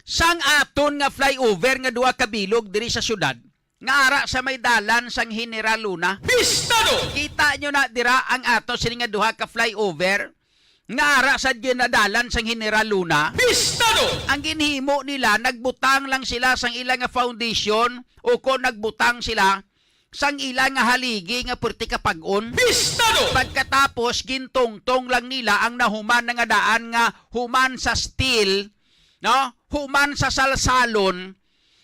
sang aton nga flyover nga duha ka bilog diri sa syudad, nga ara sa may dalan sang General Luna. Bistado! Kita nyo na dira ang ato sini nga duha ka flyover nga ara sa ginadalan sang General Luna. Bistado! Ang ginhimo nila, nagbutang lang sila sang ila nga foundation o kon nagbutang sila sang ila nga haligi nga perti ka pag-on. Bistado! Pagkatapos, gintungtong lang nila ang nahuman na nga daan nga human sa steel, no? Human sa salsalon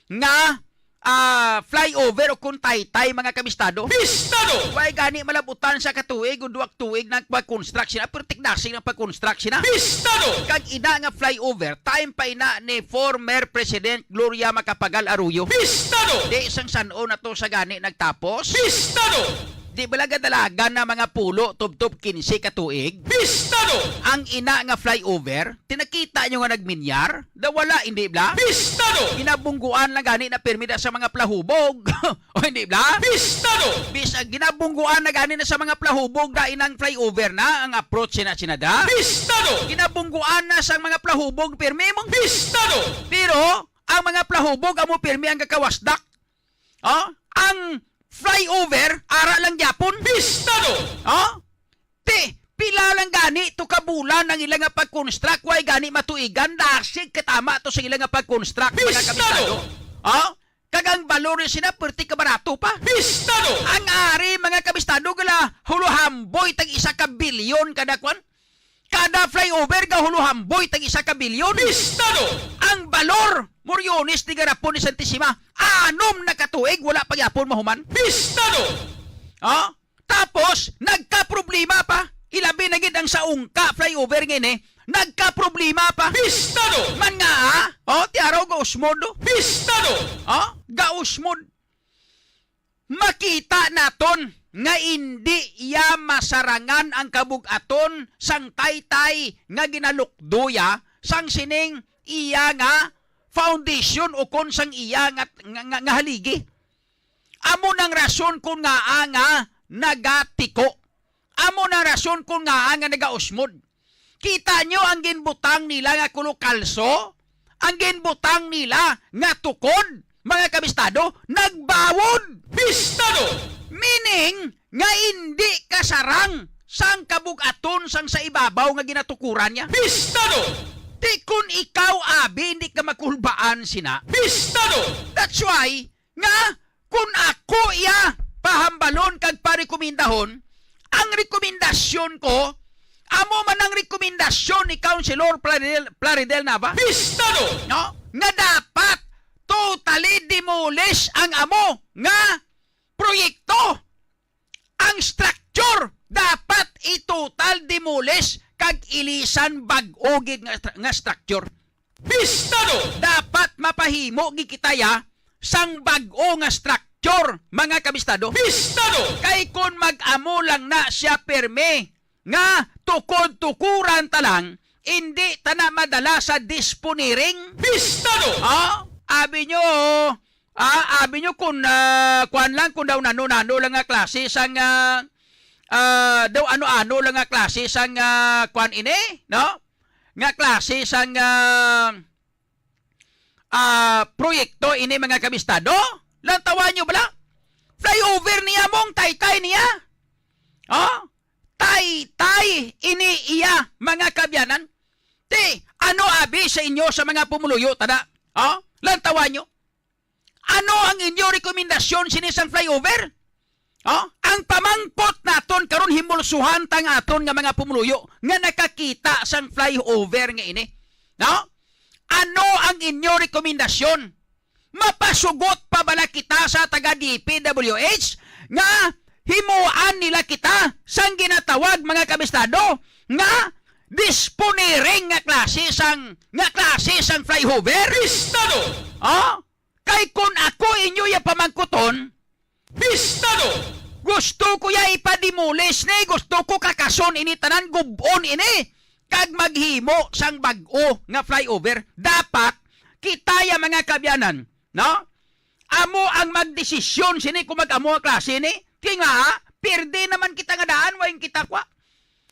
nga ah, flyover o kon taytay, mga kabistado. Pistado! Way gani malabutan sa katuig o duwag tuig nang pag-construct sina, pero tikdasig nang pag-construct sina. Pistado! Kag ina nga flyover, time pa ina ni former President Gloria Macapagal Arroyo. Pistado! Di sang san-o na to sa gani nagtapos? Pistado! Di bala gadalagan na mga pulo tubtob kinse ka tuig? Pistado! Ang ina nga flyover, tinakita nyo nga nagminyar? Da wala, hindi bala? Pistado! Ginabungguan lang gani na pirmi da sa mga plahubog. O hindi bala? Pistado! Bis, ah, ginabungguan na gani na sa mga plahubog da inang flyover na ang approach sina sinada. Pistado! Ginabungguan na sa mga plahubog pirmi mong Pistado! Pero ang mga plahubog amo pirmi ang gakawasdak. Oh? Ang flyover, ara lang gyapon. Pistado! Oh? Ti, pila lang gani to ka bulan ang ila nga pag-construct, way gani matuigan, dasig katama to sa ila nga pag-construct, mga Pistado! Kabistado. Oh? Kag ang balor ni sina, perti ka barato pa. Pistado! Ang ari, mga kabistado, gala huluhamboy tag isa ka bilyon kada kwan. Kada flyover, gahuluhamboy tag isa ka bilyon. Pistado! Ang balor, Moriones, di garapon ni Santisima, anom na ka tuig, wala pa gyapon mahuman. Pistado! Oh? Tapos, nagkaproblema pa. Ilabi na gid ang sa Ungka flyover nga ini. Nagkaproblema pa. Pistado! Man nga, ah? Oh, ti araw gausmod, oh. Pistado! Oh, gausmod. Makita naton nga indi iya masarangan ang kabug-aton sang taytay nga ginalukdoya sang sining iya nga foundation ukon sang iya nga, nga, nga, nga haligi. Amo nang rason kon ngaa nga nagatiko. Amo nang rason kon ngaa nga nagausmod. Kita nyo ang ginbutang nila nga kulokalso? Ang ginbutang nila nga tukod, mga kabistado, nagbawod. Pistado! Meaning nga indi kasarang sang kabug-aton sang sa ibabaw nga ginatukuran niya. Pistado! Di kun ikaw, abi, hindi ka makulbaan sina. Pistado! That's why nga kun ako iya pahambalon kag parekomendahon, ang rekomendasyon ko, amo man ang rekomendasyon ni Councilor Plaridel, Plaridel Nava. Pistado! No? Nga dapat totally demolish ang amo nga proyekto. Ang structure dapat i-total demolish kag ilisan bag-o gid nga, nga structure. Pistado! Dapat mapahimo gid kita ya sang bag-o nga structure, mga kabistado. Pistado! Kay kon mag-amo lang na siya pirmi nga tukod-tukuran ta lang, indi ta na madala sa disponiring. Pistado! Oh, abi nyo, ah, abi nyo kung, ah, kuan lang, kung daw nano-nano lang nga klase sang, ah, ah, daw ano-ano lang nga klase sang, ah, kuan ini, no? Nga klase sang, ah, ah, proyekto ini, mga kabistado? Lantawan nyo bala? Flyover niya mong taytay niya. Oh? Taytay ini iya, mga kabyanan. Ti, ano abi sa inyo sa mga pumuluyo, tada? Oh? Lantawan nyo. Ano ang inyo rekomendasyon sini sang flyover? Oh? Ang pamangkot naton karon, himulsuhan ta nga aton nga mga pumuluyo nga nakakita sang flyover nga ini. No? Ano ang inyo rekomendasyon? Mapasugot pa bala kita sa taga D P W H nga himuan nila kita sang ginatawag, mga kabistado, nga disponiring nga klase sang, nga klase sang flyover? Pistado! Oh? Kay kun ako inyo ya pamangkuton, Pistado! Gusto ko ya ipademolish ni, gusto ko kakason ini tanan, gub-on ini, kag maghimo sang bag-o nga flyover. Dapat kita ya, mga kabyanan, no? Amo ang magdesisyon sini kung mag-amo ang klase ni. Kay nga, pirdi naman kita nga daan, way kita kwa.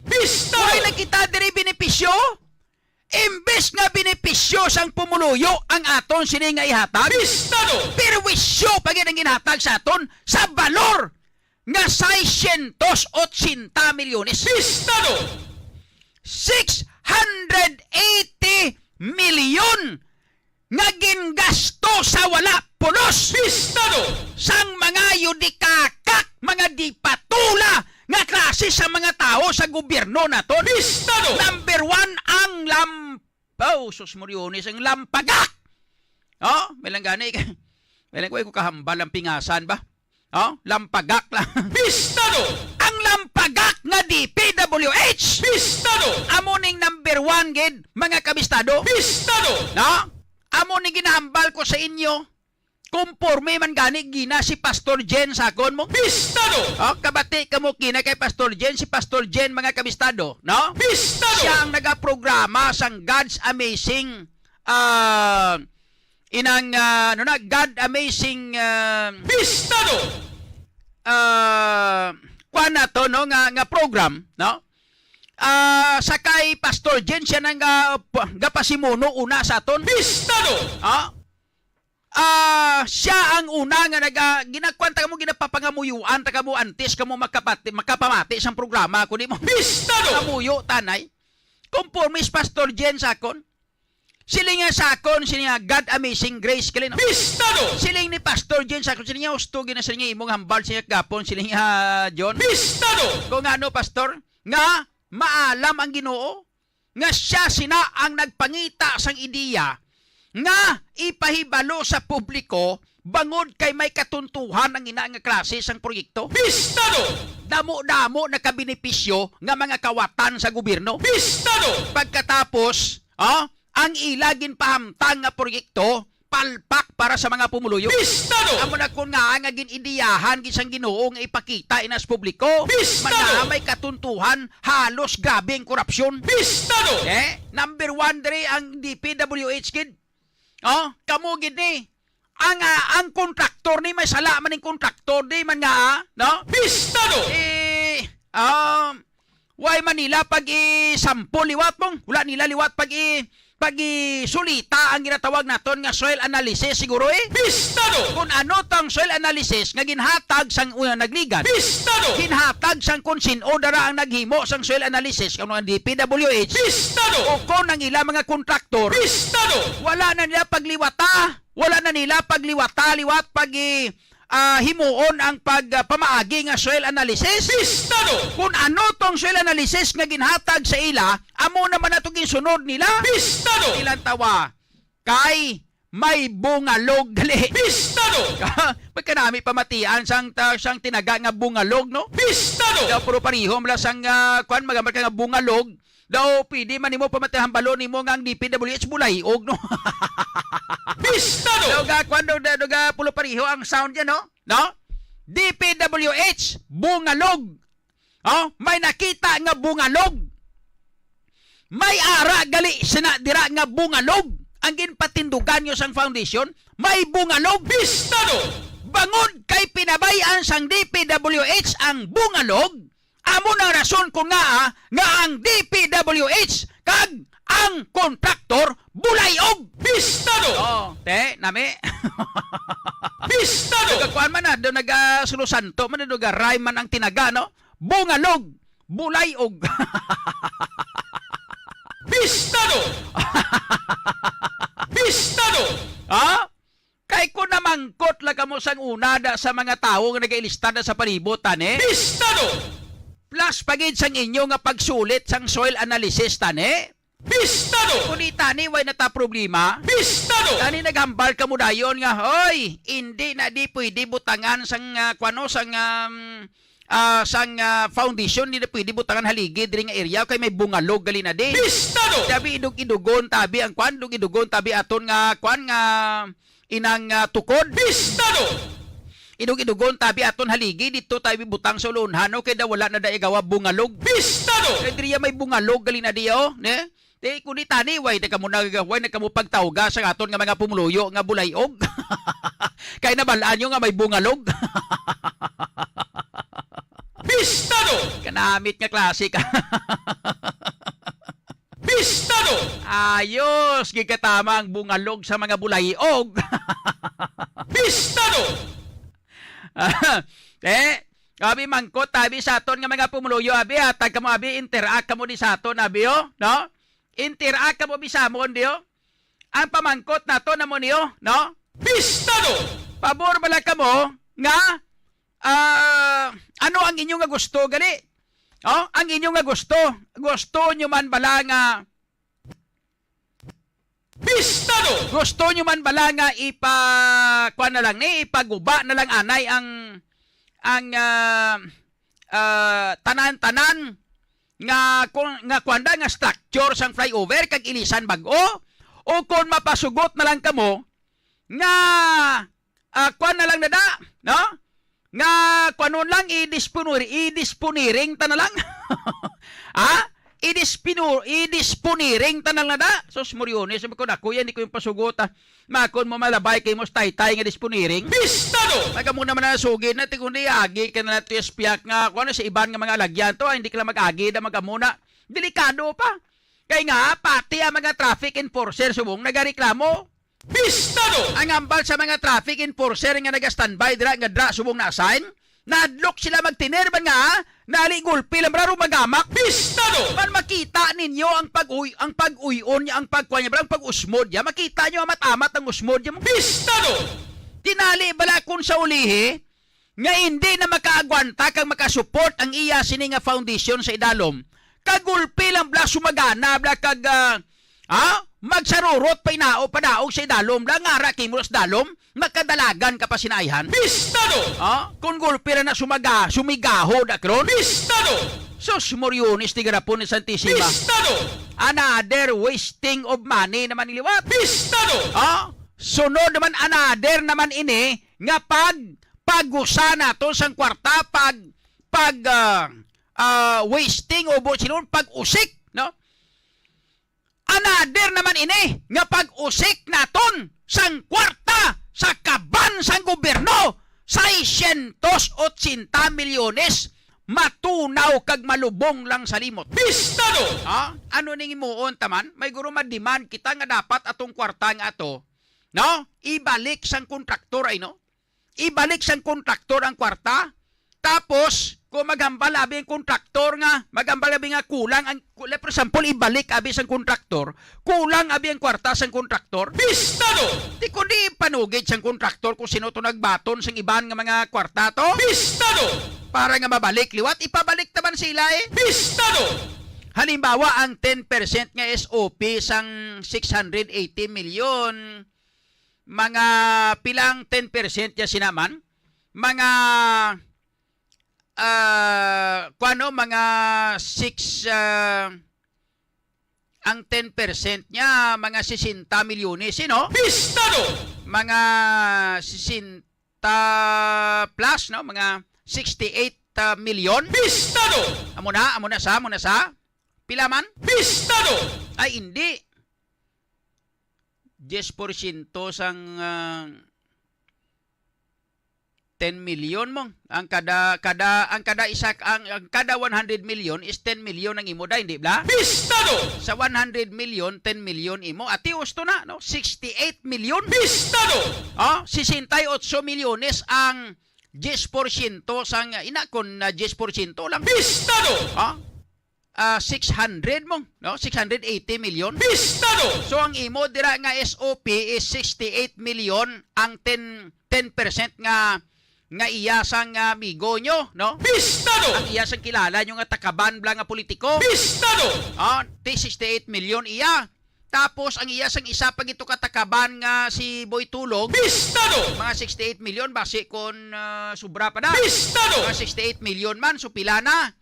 Pistado! Way na kita diri benepisyo. Imbes nga benepisyo sang pumuluyo ang aton sini nga ihatag, Pistado! Perwisyo pa gid ang ginhatag sa aton sa balor nga seiscientos ochenta milyones. Pistado! Six hundred eighty milyon nga gingasto sa wala pulos. Pistado! Sang mga yudikakak, mga dipatula nga klase sa mga tawo sa gobyerno naton. Pistado! Number one ang lam-, oh, sus, Moriones, ang lampagak. Oh, may lang gani. Kaya ko, ko kahambal ang pingasan ba? Oh, lampagak lang. Pistado! Ang lampagak nga D P W H! Pistado! Amo ning number one gid, mga kabistado. Pistado! No? Amo ning ginahambal ko sa inyo. Kumporme man gani gina si Pastor Jen sa akon mo. Pistado! Oh, kabati kamo kina kay Pastor Jen, si Pastor Jen, mga kabistado, no? Pistado! Siya ang nagaprograma sang God's Amazing, ah, inang, ah, ano na, God Amazing, ah, Pistado! Ah, kuwan na to, no, nga, nga program, no? Ah, sa kay Pastor Jen, siya nang ga-, pa-, gapasimuno una sa aton. Pistado! Ah, ah, siya ang una nga naga-, ginakuan ta kamo, ginapapangamuyuan ta kamo antes kamo makapati-, makapamati sang programa, kundi mo Pistado! Kamuyo, tanay. Conforme si Pastor Jen sa akon. Siling nga sa akon, siling nga, "God Amazing Grace," kali, no? Pistado! Siling ni Pastor Jen sa akon, siling nga, "Husto gina," siling nga, "imong hambal," siling nga, "gapon," siling nga, John. Pistado! Kung ano, Pastor, nga maalam ang Ginoo, nga siya sina ang nagpangita sang ideya nga ipahibalo sa publiko bangod kay may katuntuhan ang ina nga klase sang proyekto. Pistado! Damo-damo nakabenepisyo nga mga kawatan sa gobyerno. Pistado! Pagkatapos, oh, ang ila ginpahamtang nga proyekto, palpak para sa mga pumuluyo. Pistado! Amo na kun nga nga gin-ideyahan gid sang Ginoo nga ipakita inas publiko. Pistado! Mga may katuntuhan, halos grabe ang korupsyon. Pistado! Eh, number one diri ang D P W H gid. Oh, kamo gid ni. Ang, ah, ang kontraktor ni, may sala man ning kontraktor di man nga, ah, no? Pistado! Eh, um, why man nila pag-i-sample liwat mong? Wala nila liwat pag-i-, pag-isulita ang ginatawag naton nga soil analysis siguro, eh. Pistado! Kung ano tong soil analysis nga ginhatag sang una nagligan. Pistado! Ginhatag sang kung sin-o dara ang naghimo sang soil analysis, kung ang D P W H. Pistado! O kung ang ila mga kontraktor. Pistado! Wala na nila pagliwata. Wala na nila pagliwata liwat pag-i-, ah, himuon ang pag, ah, pamaagi nga soil analysis. Pistado! Kung ano tong soil analysis nga ginhatag sa ila, amo naman na to ginsunod nila. Pistado! Ilang tawa kay may bungalog gali. Pistado! Pagkanami pamatian sang ta-, sang tinaga nga bungalog, no? Pistado! Daw puro pareho mala sang, ah, kwan, magambar ka nga bungalog. Daw pwede man nimo pamatihan balo nimo nga ang D P W H bulayog, no? Pistado! Daw ga, kwan, daw, daw, daw ga pulo pareho ang sound yan, no? No? D P W H, bungalog. Oh, may nakita nga bungalog. May ara gali sina dira nga bungalog. Ang ginpatindugan nyo sang foundation, may bungalog. Pistado! Bangod kay pinabayan sang D P W H ang bungalog, amo nang rason kon ngaa nga ang D P W H kag ang kontraktor bulayog. Pistado! Oh, te, nami. Pistado! Nagakuan man na, do naga Santo man na, do ga-rhyme man ang tinaga, no? Bungalog, bulayog. Pistado! Pistado! Ha? Kay kung namangkot lang kamo sang una da sa mga tawo nga nagailista da sa palibot, tani? Pistado! Plus pa gid sang inyo nga pagsulit sang soil analysis, tani? Pistado! Kung di tani, way na ta problema. Pistado! Tani naghambal kamo dayon nga, "Hoy, indi na di pwede butangan sang, ah, kuwano, sang, um, ah, sang, ah, foundation, di na pwede butangan haligi diri nga area kay may bungalog gali na di." Pistado! Tabi idog-idogon tabi ang kwan, idog-idogon tabi aton nga kwan nga inang, ah, tukod. Pistado! Idog-idogon tabi aton haligi, dito tabi butang sa ulunhan, no? Kay daw wala na da igawa bungalog. Pistado! Kay diriya may bungalog gali na di, oh, ne? Di, kung di tani, way na kamo nag-, way na kamo pagtawga sa aton nga mga pumuluyo nga bulayog. Kay nabal-an nyo nga may bungalog. Pistado! Kanamit nga klase ka. Pistado! Ayos, gid katama ang bungalog sa mga bulayog. Pistado! Eh, abi mangkot, abi sa aton nga mga pumuluyo, abi, hatag kamo, abi, interact kamo di sa aton, abi, oh, no? Interact kamo, abi, sa amon, di, oh. Ang pamangkot nato namo niyo, no? Pistado! Pabor bala kamo nga, ah, ano ang inyo nga gusto gali? Oh, ang inyo nga gusto, gusto nyo man bala nga Pistado! Gusto nyo man bala nga ipa-, kuwan na lang ni, ipaguba na lang anay ang, ang, ah, ah, tanan-tanan nga, kung, nga kuwan da, nga structure sang flyover kag ilisan bag-o? O kung mapasugot na lang kamo nga, ah, kuwan na lang na da, no? Nga kuwanon lang, i-disponiring, i-disponiring ta na lang. Ha? I-dispino-, i-disponiring ta na lang na da. Sus, Moriones, sabi ko, "Naku, yan, di ko yung pasugot, ah. Makon mo malabay kay mo sa taytay nga disponiring." Pistado! Taga mo naman na sugid na, ti kundi agi ka na nato yung spiak nga, kung ano sa iban nga mga alagyan to, ah, hindi ka lang mag-agi, da mag-amuna. Delikado pa. Kay nga, pati ang mga traffic enforcer subong nagareklamo. Pistado! Ang hambal sa mga traffic enforcer nga naga-standby dira nga dra subong na-assign, nadlok sila magtiner man nga, nali gulpi lang bra, magamak. Pistado! Man makita ninyo ang pag-uy-, ang pag-uyon niya, ang pagkuha niya, bra, ang pag-usmod niya. Makita niyo amat-amat ang usmod niya. Pistado! Tinali bala kun sa ulihi, nga hindi na makaagwanta kag makasupport ang iya sini nga foundation sa idalom. Kagulpi lang bla sumagana bla kag, ah, ha? Magsarurot pa inao padaog sa idalom bla, ngara kimo sa dalom, makadalagan ka pa sinaihan. Pistado! Ha? Kung gulpi ra na sumaga, sumigaho da kron. Pistado! Sus, Moriones, ti garapon ni Santisima. Pistado! Another wasting of money naman ni liwat. Pistado! Ha? Sunod naman, another naman ini nga pag pagusa nato sang kwarta, pag, pag, ah, ah, wasting o bu-, sinon, pag-usik, no? Another naman ini nga pag-usik naton sang kwarta sa kaban sang gobyerno, seiscientos ochenta milyones, matunaw kag malubong lang sa limot. Pistado! Ha? Ano ning himuon ta man? May guro ma-demand kita nga dapat atong kwarta nga ato, no? Ibalik sang kontraktor ay, no? Ibalik sang kontraktor ang kwarta. Tapos, kung maghambal abi ang kontraktor nga, maghambal abi nga kulang ang, ku-, like, for example, ibalik abi sang kontraktor, kulang abi ang kwarta sang kontraktor. Pistado! Di kundi ipanugid sang kontraktor kung sino to nagbaton sang iban nga mga kwarta to. Pistado! Para nga mabalik liwat, ipabalik taman sila eh. Pistado! Halimbawa, ang ten percent nga S O P sang six hundred eighty million, mga pilang ten percent ya sinaman? Mga, ah, kuano, mga six, ah, ang ten percent niya, mga sesenta milyones, eh, no? Pistado! Mga sesenta plus, no? Mga sixty-eight, ah, milyon. Pistado! Amo na, amo na sa, amo na sa. Pila man? Pistado! Ay, hindi. Diyes porsyento sang, ah, ten milyon mo. Ang kada, kada, ang kada isa, ang, ang kada one hundred million is ten million ang imo, da, hindi bla? Pistado! Sa one hundred million, ten million imo. Ati, usto na, no? Sixty-eight million. Pistado! Oh, sesenta y ocho milyones ang diyes porsyento sang, ina, kon, ah, diyes porsyento lang. Pistado! Oh? Ah, six hundred mo, no? Six hundred eighty million. Pistado! So, ang imo dira nga S O P is sixty-eight million ang ten, ten percent nga, nga iya sang, ah, amigo nyo, no? Pistado! Ang iya sang kilala nyo nga takaban bla nga politiko. Pistado! Ah, ti sixty-eight million iya. Tapos, ang iya sang isa pa gito ka takaban nga si Boy Tulog. Pistado! Mga sixty-eight million, basi kon, ah, sobra pa na. Pistado! Mga sixty-eight million man, so pila na?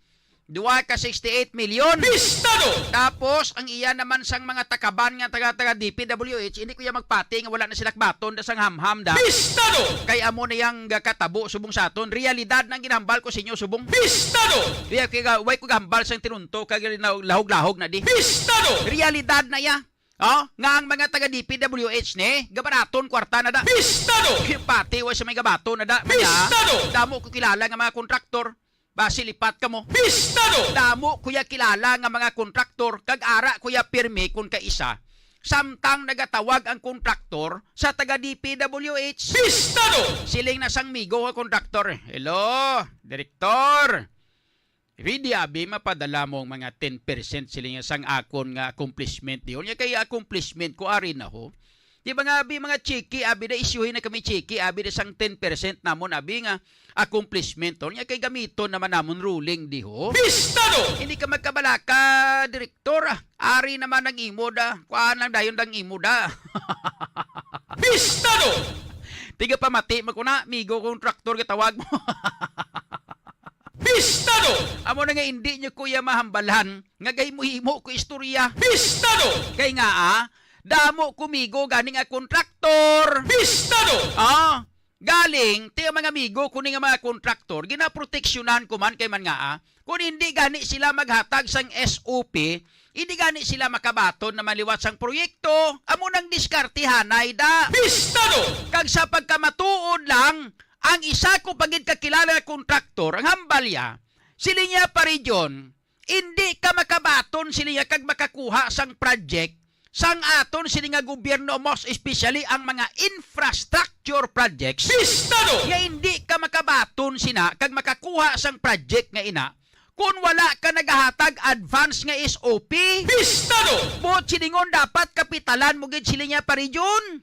Duha ka sixty-eight million. Pistado! Tapos, ang iya naman sang mga takaban nga taga, taga D P W H, hindi ko iya magpati nga wala na sila kabaton da sang hamham da. Pistado! Kay amo na yang gakatabo subong sa aton. Realidad na ang ginahambal ko sa inyo subong. Pistado! Kaya, kaya, way ko gahambal sang tinunto kag lahog-lahog na di. Pistado! Realidad na iya. Oh, nga ang mga taga D P W H ni, gabaraton kwarta na da. Pistado! Pati wa sa may gabaton na da. Kaya, pistado! Damo ko kilala nga mga kontraktor. Basi lipat kamo. Pistado! Damo ko ya kilala nga mga kontraktor, kag ara ko ya pirmi kun kaisa. Samtang nagatawag ang kontraktor sa taga D P W H. Pistado! Siling na sang migo nga kontraktor, "Hello, direktor. Pwede abi mapadala mo ang mga ten percent," siling niya, "sang akon nga accomplishment diyon?" Niya, "Kay accomplishment ko, ari na ho. Di ba nga, abi, mga cheque, abi, da, isyuhin na kami cheque, abi, da, sang ten percent namon, abi, nga accomplishment, to. Nya kay gamiton naman namon ruling, di ho? Pistado! Hindi ka magkabalaka, direktor, ah. Ari naman ang imo, da. Kuhaan lang dayon ang imo, da. Pistado! Tiga pamati, magkuna, migo kontraktor, gatawag mo. Pistado! Amo na nga, hindi nyo, kuya, mahambalan nga gahimo-himo ko istorya. Pistado! Kay nga, ah, damo kumigo gani nga kontraktor. Pistado! Ah, galing ti mga amigo ko ni nga mga kontraktor, ginaproteksyonan ko man kay man nga, ah, kung hindi gani sila maghatag sang S O P, hindi gani sila makabaton na maliwat sang proyekto. Amo nang diskartihanay da. Pistado! Kag sa pagkamatuod lang, ang isa ko pa gid kakilala nga kontraktor, ang hambalya, siling niya pa region, hindi ka makabaton sila niya kag makakuha sang project sang aton sini nga gobyerno, most especially ang mga infrastructure projects. Pistado! Nga hindi ka makabaton sina kag makakuha sang project nga ina kung wala ka nagahatag advance nga S O P. Pistado! Buot silingon, dapat kapitalan mo gid sila niya pa region.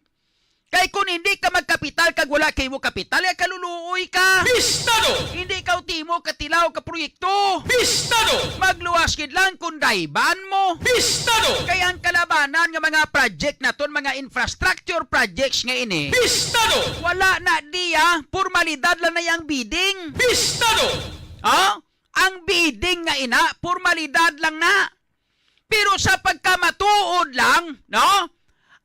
Kay kung hindi ka magkapital kag wala kay mo kapital, ya kaluluoy ka. Pistado! Hindi ka utimo katilaw ka proyekto. Pistado! Magluwas gid lang kung dayban mo. Pistado! Kay ang kalabanan nga mga project naton, mga infrastructure projects nga ini, Pistado! Wala na diya, formalidad lang na yang bidding. Pistado! Ha? Ang bidding nga ina, formalidad lang na. Pero sa pagkamatuod lang, no?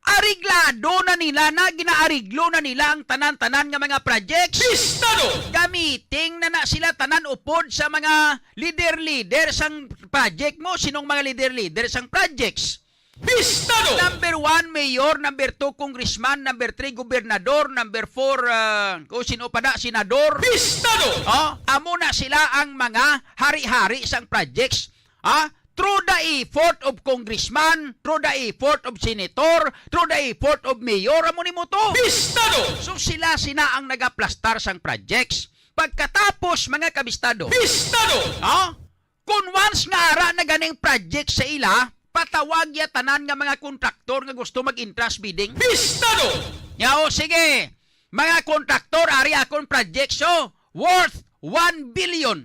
Areglado na nila na, ginaariglo na nila ang tanan-tanan nga mga projects. Pistado! Gamiting na na sila tanan upod sa mga leader-leader sang project mo. Sinong mga leader-leader sang projects? Pistado! Number one, mayor. Number two, congressman. Number three, gobernador. Number four, ah, kung sino pa na, senador. Pistado! Oh, amo na sila ang mga hari-hari sang projects. Ha? Through the effort of congressman, through the effort of senator, through the effort of mayor, amo nimo to. Pistado! So sila sina ang nagaplastar sang projects. Pagkatapos, mga kabistado, Pistado! Ha? Kung once nga ara na ganing project sa ila, patawag ya tanan nga mga kontraktor nga gusto mag-entrance bidding. Pistado! Nya, o, sige, mga kontraktor, ari akon project, so, worth one billion.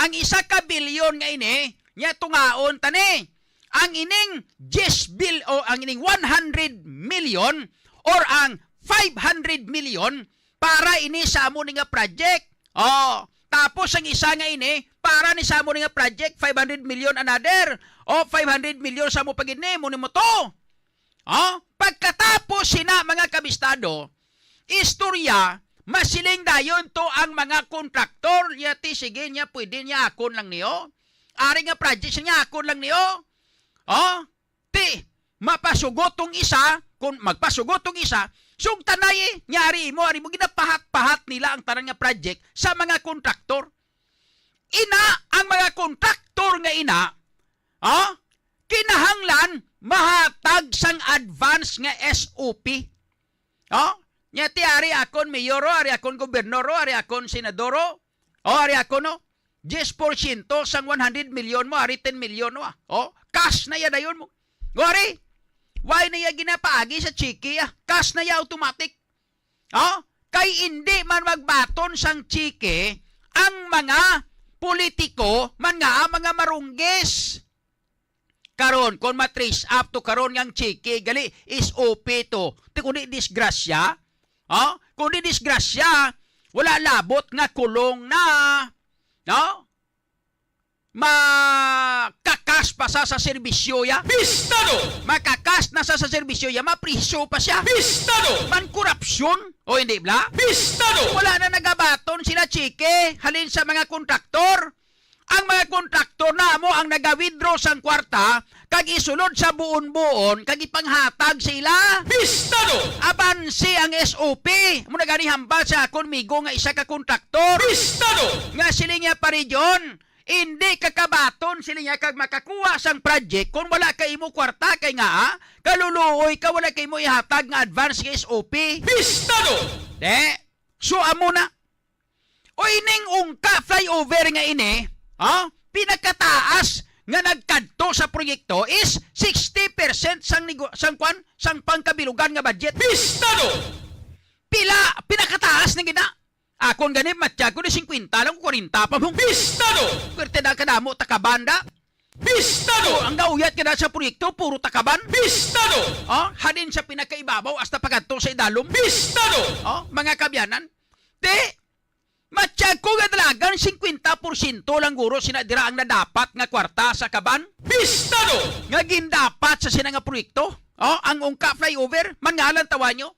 Ang isa ka bilyon nga ini, nya tungaon ta ni. Ang ining diyes bil-, o ang ining one hundred million or ang five hundred million para ini sa amo ni nga project. Oh, tapos ang isa nga ini para ni sa amo ni nga project, five hundred million another. O five hundred million sa amo pa gid ni, mo ni mo to. Oh, pagkatapos sina, mga kabistado, istorya, masiling dayon to ang mga kontraktor, ya ti, sige niya, pwede niya akon lang niyo. Ari nga project niya, akon lang niyo. Oh, ti, mapasugot tong isa, kung magpasugot tong isa, sugtanay, eh, niya ari mo, ari mo, ginapahat-pahat nila ang tanan nga project sa mga kontraktor. Ina, ang mga kontraktor nga ina, ha? Kinahanglan mahatag sang advance nga S O P. Ha? Nya ti, ari akon mayor, o, ari akon gobernador, o, ari akon senador, o, o, ari akon, no? Diyes porsyento sang one hundred million mo, ari ten million mo, ah. O, cash na ya dayon mo. O, ari, why na ya ginapaagi sa cheque, ah? Cash na ya, automatic. Oh, kay indi man magbaton sang cheque ang mga politiko man nga ang mga marunggis. Karon, kon ma-trace up to karon nga ang cheque gali S O P to, ti kundi disgrasya, oh, kundi disgrasya, wala labot nga kulong na, no? Makakas pa sa, sa serbisyo ya. Pistado! Makakas na sa, sa serbisyo ya, mapriso pa siya. Pistado! Man korupsyon, o hindi bla? Pistado! Wala na nagabaton sila cheque halin sa mga kontraktor. Ang mga kontraktor na amo ang nagawithdraw sang kwarta kag isulod sa buon-buon kag ipanghatag sa ila. Pistado! Abanse ang S O P. Amo na gani hambal sa akon migo nga isa ka kontraktor. Pistado! Nga siling niya pa region, hindi ka kabaton, siling niya, kag makakuha sang project kung wala ka imo kwarta, kay nga, ah, kaluluoy ka, wala ka imo ihatag nga advance nga S O P. Pistado! De, so amo na. O ining ungka flyover nga ini, ha? Pinakataas nga nagkadto sa proyekto is sixty percent sang nego-, sang kwan, sang pangkabilugan nga budget. Pistado! Pila, pinakataas na gina. Akon gani, matya ko ni singkwenta lang, kwarenta pa mo. Pistado! Perte na kadamo, takaban da. Pistado! Ang gauyat ka na sa proyekto, puro takaban. Pistado! Oh, halin sa pinakaibabaw hasta pagadto sa idalom. Pistado! Oh, mga kabyanan, di, matya ko nga dalagan, singkwenta porsyento lang guro sina dira ang nadapat nga kwarta sa kaban. Pistado! Nga gindapat sa sina nga proyekto. Oh, ang Ungka flyover, man nga lang tawa nyo.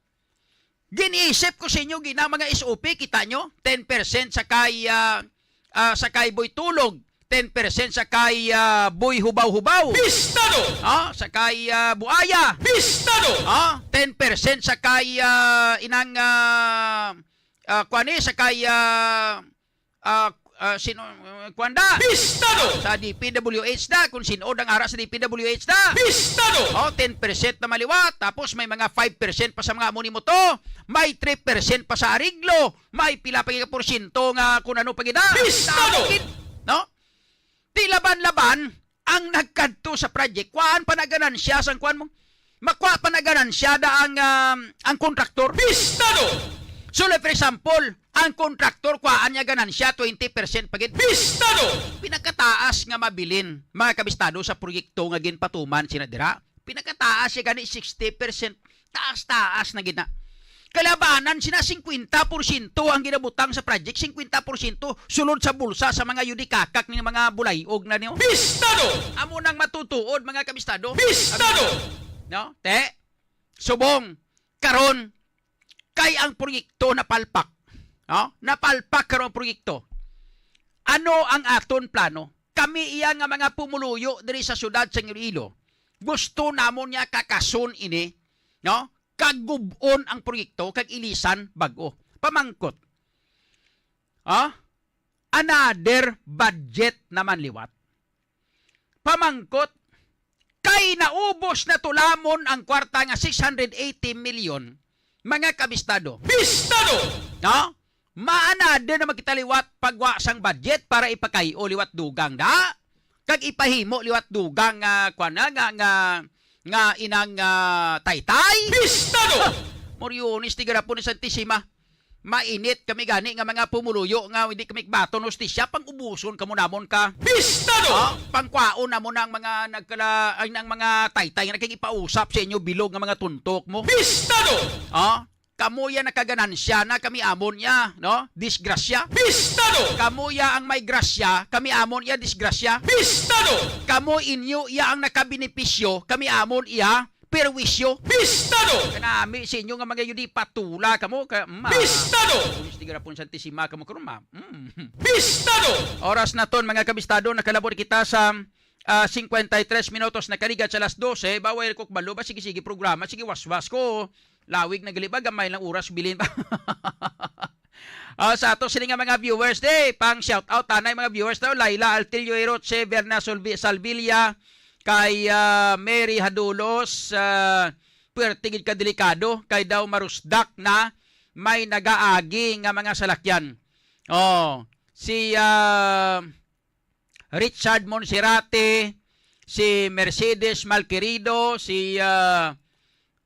Gin-isip ko sa inyo, gina, mga S O P, kita nyo? Ten percent sa kay, ah, ah, sa kay Boy Tulog, ten percent sa kay, ah, Boy Hubaw-Hubaw. Pistado! Ah, sa kay, ah, Buaya. Pistado! Ah, ten percent sa kay, ah, inang, ah, ah, kuwan ni, sa kay, ah, ah, ah, sino, ah, kuwan da? Pistado! Sa D P W H da, kung sino ang ara sa D P W H da. Pistado! Oh, ten percent na maliwat, tapos may mga five percent pa sa mga amo nimo to, may three percent pa sa ariglo, may pila pa gid ka porsyento nga kung ano pa gid, ah. Pistado! Damo gid, no? Di laban-laban ang nagkadto sa project, kuhaan pa na ganansya sang kuan mo. Makuha pa na ganansya da ang, um, ang kontraktor. Pistado! So, like, for example, ang kontraktor, kuhaan niya ganansya, twenty percent pa gid. Pistado! Pinakataas nga mabilin, mga kabistado, sa proyekto nga ginpatuman sina dira. Pinakataas siya gani, sixty percent. Taas-taas na gid na. Kalabanan sina, singkwenta porsyento ang ginabutang sa project, singkwenta porsyento sulod sa bulsa sa mga yudikakak ni mga bulayog na niyo. Pistado! Amo nang matutuod, mga kabistado. Pistado! No? Te, subong, karon, kay ang proyekto napalpak. No? Napalpak karon ang proyekto. Ano ang aton plano? Kami iya nga mga pumuluyo diri sa siyudad sa Iloilo, gusto namon niya kakason ini, no? Kag gub-on ang proyekto, kag ilisan bag-o. Pamangkot. Ah? Another budget naman liwat. Pamangkot, kay naubos na tulamon ang kwarta nga six hundred eighty million, mga kabistado. Pistado! No? Maanad na magkita liwat pagwa sang budget para ipakay-o liwat dugang da. Kag ipahimo liwat dugang nga, kuwan na, nga, nga, nga inang, ah, taytay. Pistado! Moriones, tigarapon ni Santisima. Mainit kami gani nga mga pumuluyo nga hindi kami baton hustisya, pang-ubuson kamo namon ka. Pistado! Oh, pangkwaon namon ang mga nagkala-, ang, ang mga taytay nga nagkagipausap sa inyo bilog nga mga tuntok mo. Pistado! Oh, kamo ya nakaganansya na kami amon ya, no? Disgrasya. Pistado! Kamo ya ang may grasya, kami amon ya disgrasya. Pistado! Kamo inyo ya ang nakabenepisyo, kami amon ya perwisyo. Pistado! Kanami sa inyo nga mga yudi, patula kamo ka, ma-, Pistado! Pulis di garapon Santisima kamo karon, ma. Mm. Pistado! Oras naton, mga kabistado, nakalabot kita sa, ah, cincuenta y tres minutos, nakaligat sa alas doce. Bawal ko kabalo ba, sige, sige, programa, sige, waswas ko. Lawig na gali ba, gamay lang oras, bilin ba? Ah, sa ato sini nga mga viewers, di, pang shout out, tanay mga viewers daw, Laila Altillo Iroche, Verna Solvi-, Salvilla, kay, ah, Mary Hadulos, ah, puwerte gid ka delikado, kay daw marusdak na may nagaagi nga mga salakyan. Oh, si, ah, Richard Monserrate, si Mercedes Malquerido, si, ah,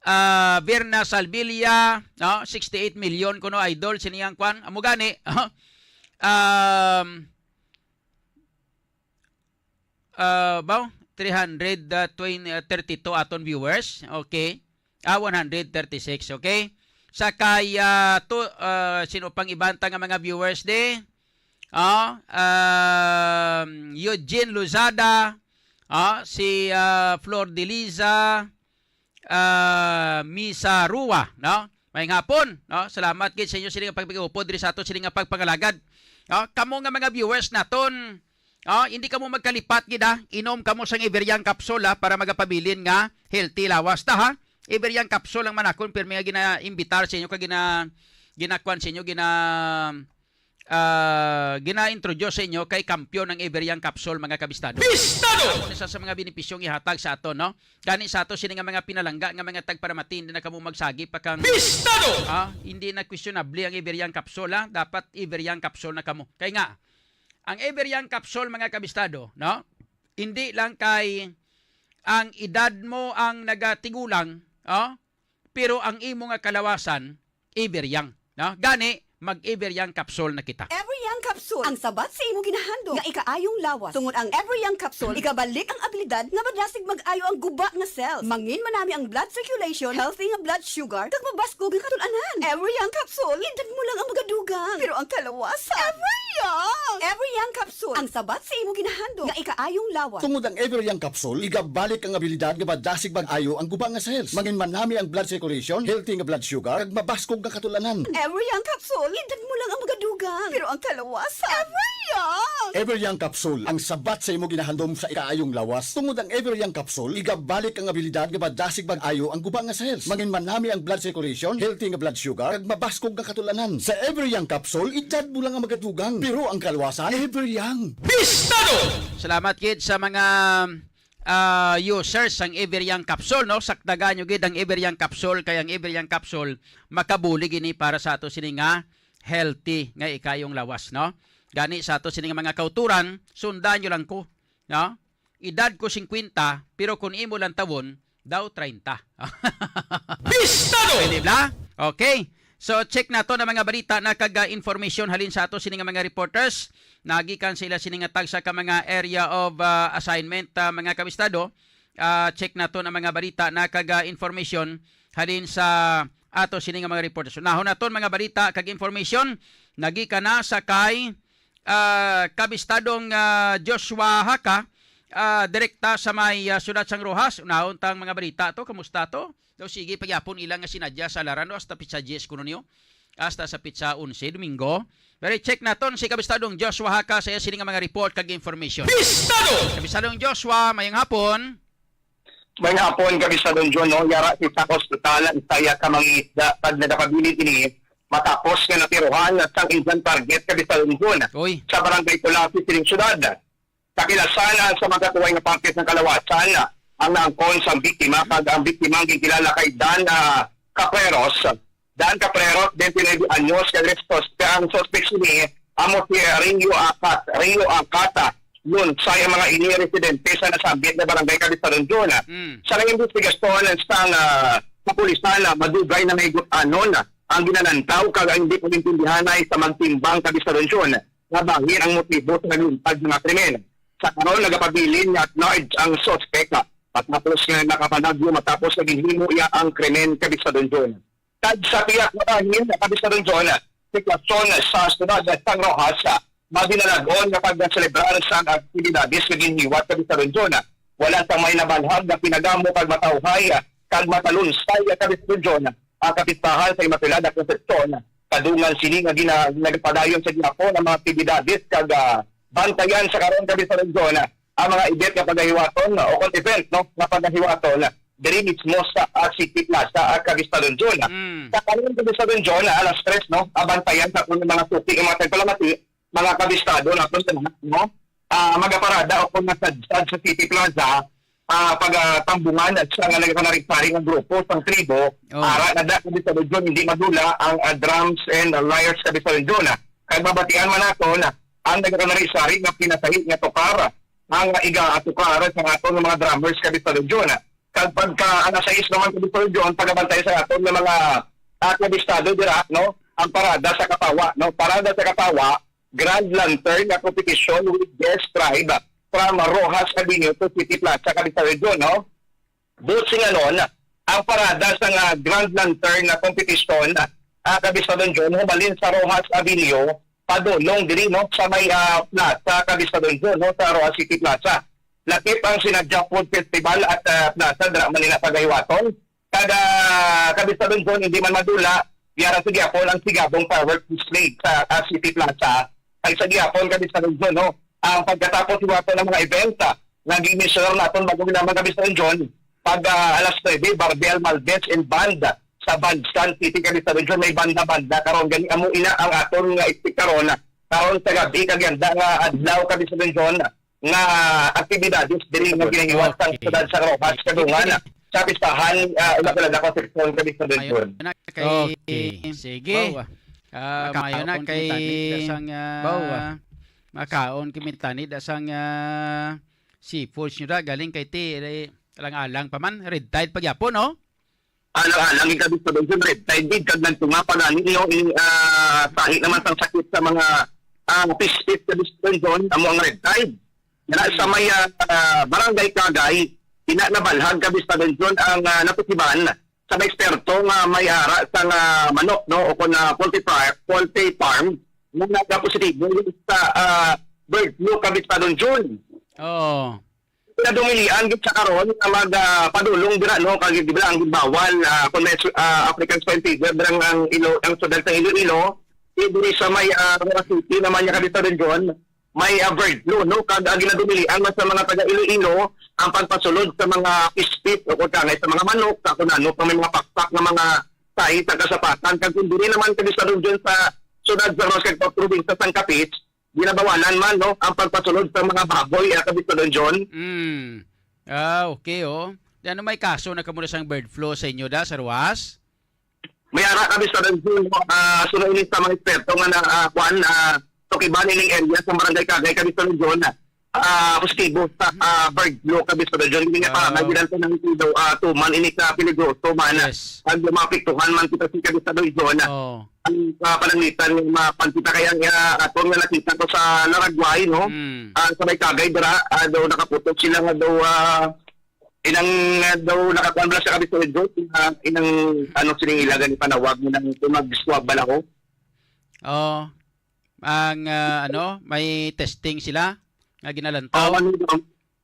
ah, Virna Salvilla, no? Sixty-eight million kuno, idol, sini ang kwan. Amo gani, um, ah, ba? Three hundred, ah, twenty, ah, thirty-two aton viewers. Okay. Ah, one hundred thirty-six, okay? Sa kay, ah, to, ah, sino pang ibanta nga mga viewers di? Ah, um, Eugene Lozada, ah, si, ah, Flor Deliza, ah, Misa Rua, no? Maayong hapon, no? Salamat gid sa inyo sini nga pagpag-upod diri sa ato sini nga pagpangalagad. No? Kamo nga mga viewers naton, no? Hindi kamo magkalipat gid, ha. Inom kamo sang Iberian capsule, ha, para magapabilin nga healthy lawas ta, ha. Iberian capsule ang manakon pirmi nga ginaimbitar sa inyo kag gina-, ginakuan sa inyo, gina-, ah, gina-introduce sa inyo kay kampiyon ang Iberian capsule, mga kabistado. Bistado! Amo ni sa, sa mga benepisyong ihatag sa aton, no? Gani sa ato sini nga mga pinalangga nga mga tagparamati, hindi na kamo magsagi pa kang Bistado! Ah, hindi na questionable ang Iberian capsule, ha? Dapat Iberian capsule na kamo. Kay nga, ang Iberian capsule, mga kabistado, no? Hindi lang kay ang edad mo ang nagatigulang, oh, pero ang imo nga kalawasan, Ever Young, no? Gani, mag Ever Young capsule na kita. Ever Young capsule, ang sabat sa imo ginahandom nga ikaayong lawas. Tungod ang Ever Young capsule, igabalik ang abilidad nga madasig mag-ayo ang guba nga cells. Mangin manami ang blood circulation, healthy nga blood sugar, kag mabaskog nga katul-anan. Ever Young capsule, edad mo lang ang magadugang, pero ang kalawasan, Ever Young! Ever Young capsule, ang sabat sa imo ginahandom nga ikaayong lawas. Tungod ang Ever Young capsule, igabalik ang abilidad nga madasig mag-ayo ang guba nga cells. Mangin manami ang blood circulation, healthy nga blood sugar, kag mabaskog nga katul-anan. Ever Young capsule, edad mo lang ang magadugang, pero ang kalawasan, Ever Young! Ever Young capsule, ang sabat sa imo ginahandom sa ikaayong lawas. Tungod ang Ever Young capsule, igabalik ang abilidad nga madasig mag-ayo ang guba nga cells. Mangin manami ang blood circulation, healthy nga blood sugar, kag mabaskog nga katul-anan. Sa Ever Young capsule, edad mo lang ang magadugang, pero ang kalawasan, Ever Young. Bistado! Salamat gid sa mga ah, users sang Ever Young capsule, no? Sakdagan nyo gid ang Ever Young capsule, kay ang Ever Young capsule makabulig ini para sa ato sini nga healthy nga ikayong lawas, no? Gani sa ato sini nga mga kauturan, sundan nyo lang ko, no? Edad ko singkwenta, pero kung imo lang tawon, daw treinta. Bistado! Pwede bla? Okay. So, check nato na mga balita na kag, ah, information halin sa ato sini nga mga reporters. Nagikan sila sini nga tagsa ka mga area of, ah, assignment, ah, mga kabistado. Ah, check nato na mga balita na kag, ah, information halin sa ato sini nga mga reporters. Unahon naton mga balita kag information nagikan na sa kay, ah, kabistadong, ah, Joshua Haka, ah, direkta sa may, ah, siyudad sang Roxas. Unahon tang mga balita to. Kamusta to? Daw sige pagyapon ila nga sinadya sa laran, no? Hasta pitsa diyes kuno niyo. Hasta sa pitsa onse, Domingo. Pero i-check naton si Kabistadong Joshua Haka sa iya sini nga mga report kag information. Bistado! Kabistadong Joshua, mayong hapon. Mayong hapon, Kabistadong John, no? Yara kita sa ospital ang saya ka mangingisda pag nagapabilin ini matapos nga natirohan sang instant target, Kabistadong John, Uy. sa Barangay Culasi, sining syudad. Kapilasan sa magkatuway nga parte sang kalawasan ang naangkon sang biktima, kag ang biktima ang ginkilala kay Dan, ah, Caperos. Dan Caperos, twenty-nine anyos, kag restos-, ang suspek sini amo si Rio Acat, Rio Acata Lunsay. Ang mga ini residente sa nasambit nga barangay, Cabezalonjon. Mm. Sa mga investigasyon sang, ah, kapulisan, ah, madugay na may gut-anon ang ginalantaw, kag ang hindi pag-intindihanay sa magtimbang, Cabezalonjon, nga bahin ang motibo sa nagluntad nga krimen. Sa karon, nagapabilin nga at large ang suspek, ah, matapos nga nakapanagyo, matapos nga ginhimo iya ang krimen, Cabezalonjon. Kag sa tiyak nga bahin, Cabezalonjon, sitwasyon sa siyudad sang Roxas, ah, madinalag-on nga pagselebrar sa aktibidades nga ginhiwat, Cabezalonjon. Wala sang may nabalhag nga pinagamo kag matawhay, ah, kag matalunsay, ah, Cabezalonjon, ang kapistahan sa Immaculada Concepcion. Kadungan sini nga gina-, nagapadayon sa gihapon ang mga aktibidades kag, ah, bantayan sa karon, Cabezalonjon, ang mga event nga pagahiwaton, o kon event, no, nga pagahiwaton diri mismo sa, ah, City Plaza, ah, Cabezalonjon. Mm. Sa karon, Cabezalonjon, ah, alas tres, no, abantayan sa akong mga suki, ang mga tagpalamati, mga kabistado naton, no? Ah, magaparada o kon masadsad sa City Plaza, ah, pagatambungan sa nga nagakanarig-parig nga grupo sang tribo, Oh. para nga da, Cabezalonjon, hindi madula ang, ah, drums and lyres, Cabezalonjon. Kag mabatian man naton ang nagakanarig-sarig nga pinasahi nga tukar ang iga-atukar sa aton nga mga drummers, Cabezalonjon. Kag pagka alas sais naman, Cabezalonjon, pagabantay sa aton nga mga, ah, kabistado dira, no? Ang parada sa Katawa, no? Parada sa Katawa, Grand Lantern nga kompetisyon with guest tribe from Roxas Avenue to City Plaza, Cabezalonjon, no? Buot silingon, ang parada sa nga Grand Lantern nga kompetisyon, ah, Cabezalonjon, hubalin sa Roxas Avenue, padulong diri, no, sa may, ah, plaza, Cabezalonjon, no, sa Roxas City Plaza. Lakip ang Sinadya Food Festival at, ah, plaza, dira man nila pagahiwaton. Kada Cabezalonjon, hindi man madula, yara sa gihapon ang Sigabong Fireworks Display sa, ah, City Plaza. Ay sa gihapon, Cabezalonjon, no? Ang pagkatapos hiwaton ng mga event, ah, nga gimensionar naton bago lamang, Cabezalonjon, pag, ah, alas nuebe, Barbel Malvez and Band sa Bandstand City, Cabezalonjon, may banda-banda. Karon gani, amo ina ang aton nga expect karon, karon sa gabi, kag yanda nga adlaw, Cabezalonjon, nga aktibidades diri nga ginahiwat sa Okay. siyudad sa Roxas, kadungan sa pistahan, ah, Immaculada Concepcion, Cabezalonjon. Ayun na kay Okay. Sige. Bawa. Ah, Makaon mayo na kay kita ni da sang, ah, Bawa. Makaon kami tani da sang, ah, Seafoods nyo da, galing kay ti, eh, alang-alang pa man, red tide pa gyapon, no? Alang-alang gid, Kabistado John, red tide gid, kag nagtunga pa gani, no, in, ah, sahi naman sang sakit sa mga, ah, fish pit, Kabistado John, amo ang red tide. Yana sa may, ah, ah, Barangay Kagay, ina nabalhag, Kabistado John, ang, ah, natukiban sa mga eksperto nga may ara sang, ah, manok, no, o kon, ah, poultry far-, poultry farm nga nagapositibo sa, ah, bird flu, Kabistado John. Oo. Nadumilian gid sa karon nga mag, ah, padulong dira, no, kag di ba ang bawal, ah, kung may, ah, African swine fever dira ang Ilo-, ang syudad sa Iloilo, di diri sa may, ah, Roxas City naman niya, Kabistado John, may, ah, bird flu, no, kag, ah, ginadumilian man sa mga taga Iloilo ang pagpasulod sa mga fish pit o kung tangay sa mga manok, sa kung ano pa may mga pakpak nga mga sahi sa kasapatan, kag kung diri naman, Kabistado John, sa syudad sa Roxas kag probinsya sang Capiz, ginabawalan man, no, ang pagpasulod sa mga baboy, ah, Kabistado John. Mm. Ah, okay, oh. Di ano, may kaso na kamo na sang bird flu sa inyo da, sa Roxas? May ara, Kabistado John, no, ah, suno ini sa mga eksperto nga na, ah, kwan, ah, tukiban ining area sa Barangay Kagay, Kabistado John, ah, positibo sa, ah, bird flu, Kabistado John. Hindi nga para Ah. nagbilang sa nang daw, ah, tuman ini ka peligroso man. Yes. Ang maapektuhan man kita si Kabistado John. Oh. Ang, ah, pananglitan nga mapangkita kay ang, ah, aton nga nakita ko sa Laragway, no? Mm. Ah, sa may Kagay dira, ah, daw nakaputok sila nga daw, ah, inang, ah, daw nakakuan bala sa Kabistado, ah, inang, ano, sining ilagan ni panawag mo nang kung mag-swab bala ko. Oh. Ang, ah, ano, may testing sila nga ginalantaw. Oh, ano,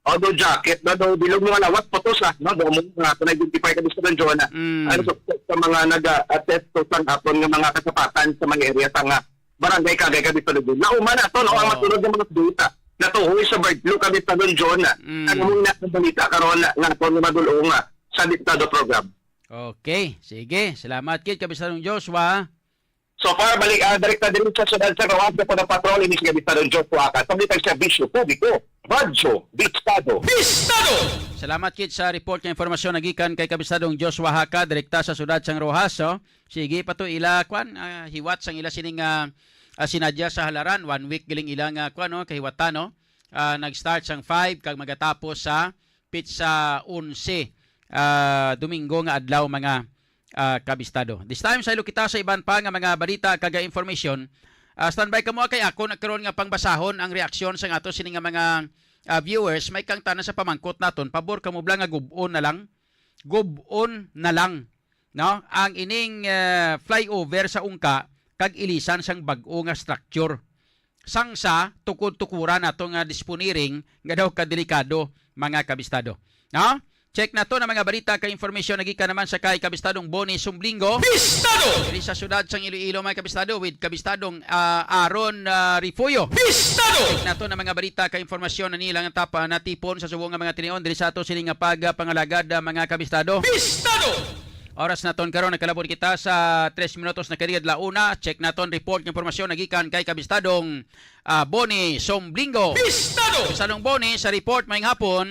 Oh, do jacket, do, do bilog mga lawas, putos, ah, no? Do mo nga, kung identify ka sa John, ah. Mm. Ano, sa, sa mga nag-attest to sang aton nga mga kasapatan sa mga area sa nga barangay Kagay, Kabistado John. Nauman na to, no? Ang Oo. masunod nga mga update, ah, natuhoy sa bird flu, Kabistado John, ah. Mm. Ang muna ang balita karon nga aton nga madulong, ah, sa Kabistado program. Okay, sige. Salamat kid, Kabistadong Joshua. So far, balik, ah, direkta diri sa siyudad sa Roxas, sa pagpatrol ini si Kabistadong Joshua Haka, sa Balitang Serbisyo Publiko, Radyo Bistado. Bistado! Salamat kid sa report nga impormasyon nagikan kay Kabistadong Joshua Haka, direkta sa siyudad sang Roxas, oh. Sige pa to ila, kwan, ah, hiwat sang ila sining, ah, ah, sinadya sa halaran. One week giling ila nga, kwan, no, kahiwatan, no? Ah, nag-start sang five kag magatapos sa pitsa onse, ah, Domingo nga adlaw, mga, ah, kabistado. This time, saylo kita sa iban pa nga mga balita kag information. Ah, standby kamo, kay ako na karon nga pangbasahon ang reaksyon sa ato sini nga mga, ah, viewers. May kang tanan sa pamangkot naton, pabor kamo bala nga gub-on na lang. Gub-on na lang, no? Ang ining, ah, flyover sa Ungka kag ilisan sang bag-o nga structure. Sang sa tukod-tukuran nato nga disponiring nga daw kadelikado, mga kabistado. No? Check nato na mga balita kag information nagikan naman sa kay Kabistadong Boni Sumblingo. Bistado! Diri sa siyudad sang Iloilo, mga kabistado, with Kabistadong, ah, Aaron, ah, Refugio. Bistado! Check nato na mga balita kag informasyon na nilang tapa, natipon sa subong nga mga tinion diri sa ato sini nga pagpangalagad, ah, mga kabistado. Bistado! Oras naton karon, nagkalabot kita sa tres minutos na kadi adlaw una. Check naton report nga impormasyon nagikan kay Kabistadong, ah, Boni Somblingo. Bistado! Kabistadong Boni sa report, maayong hapon.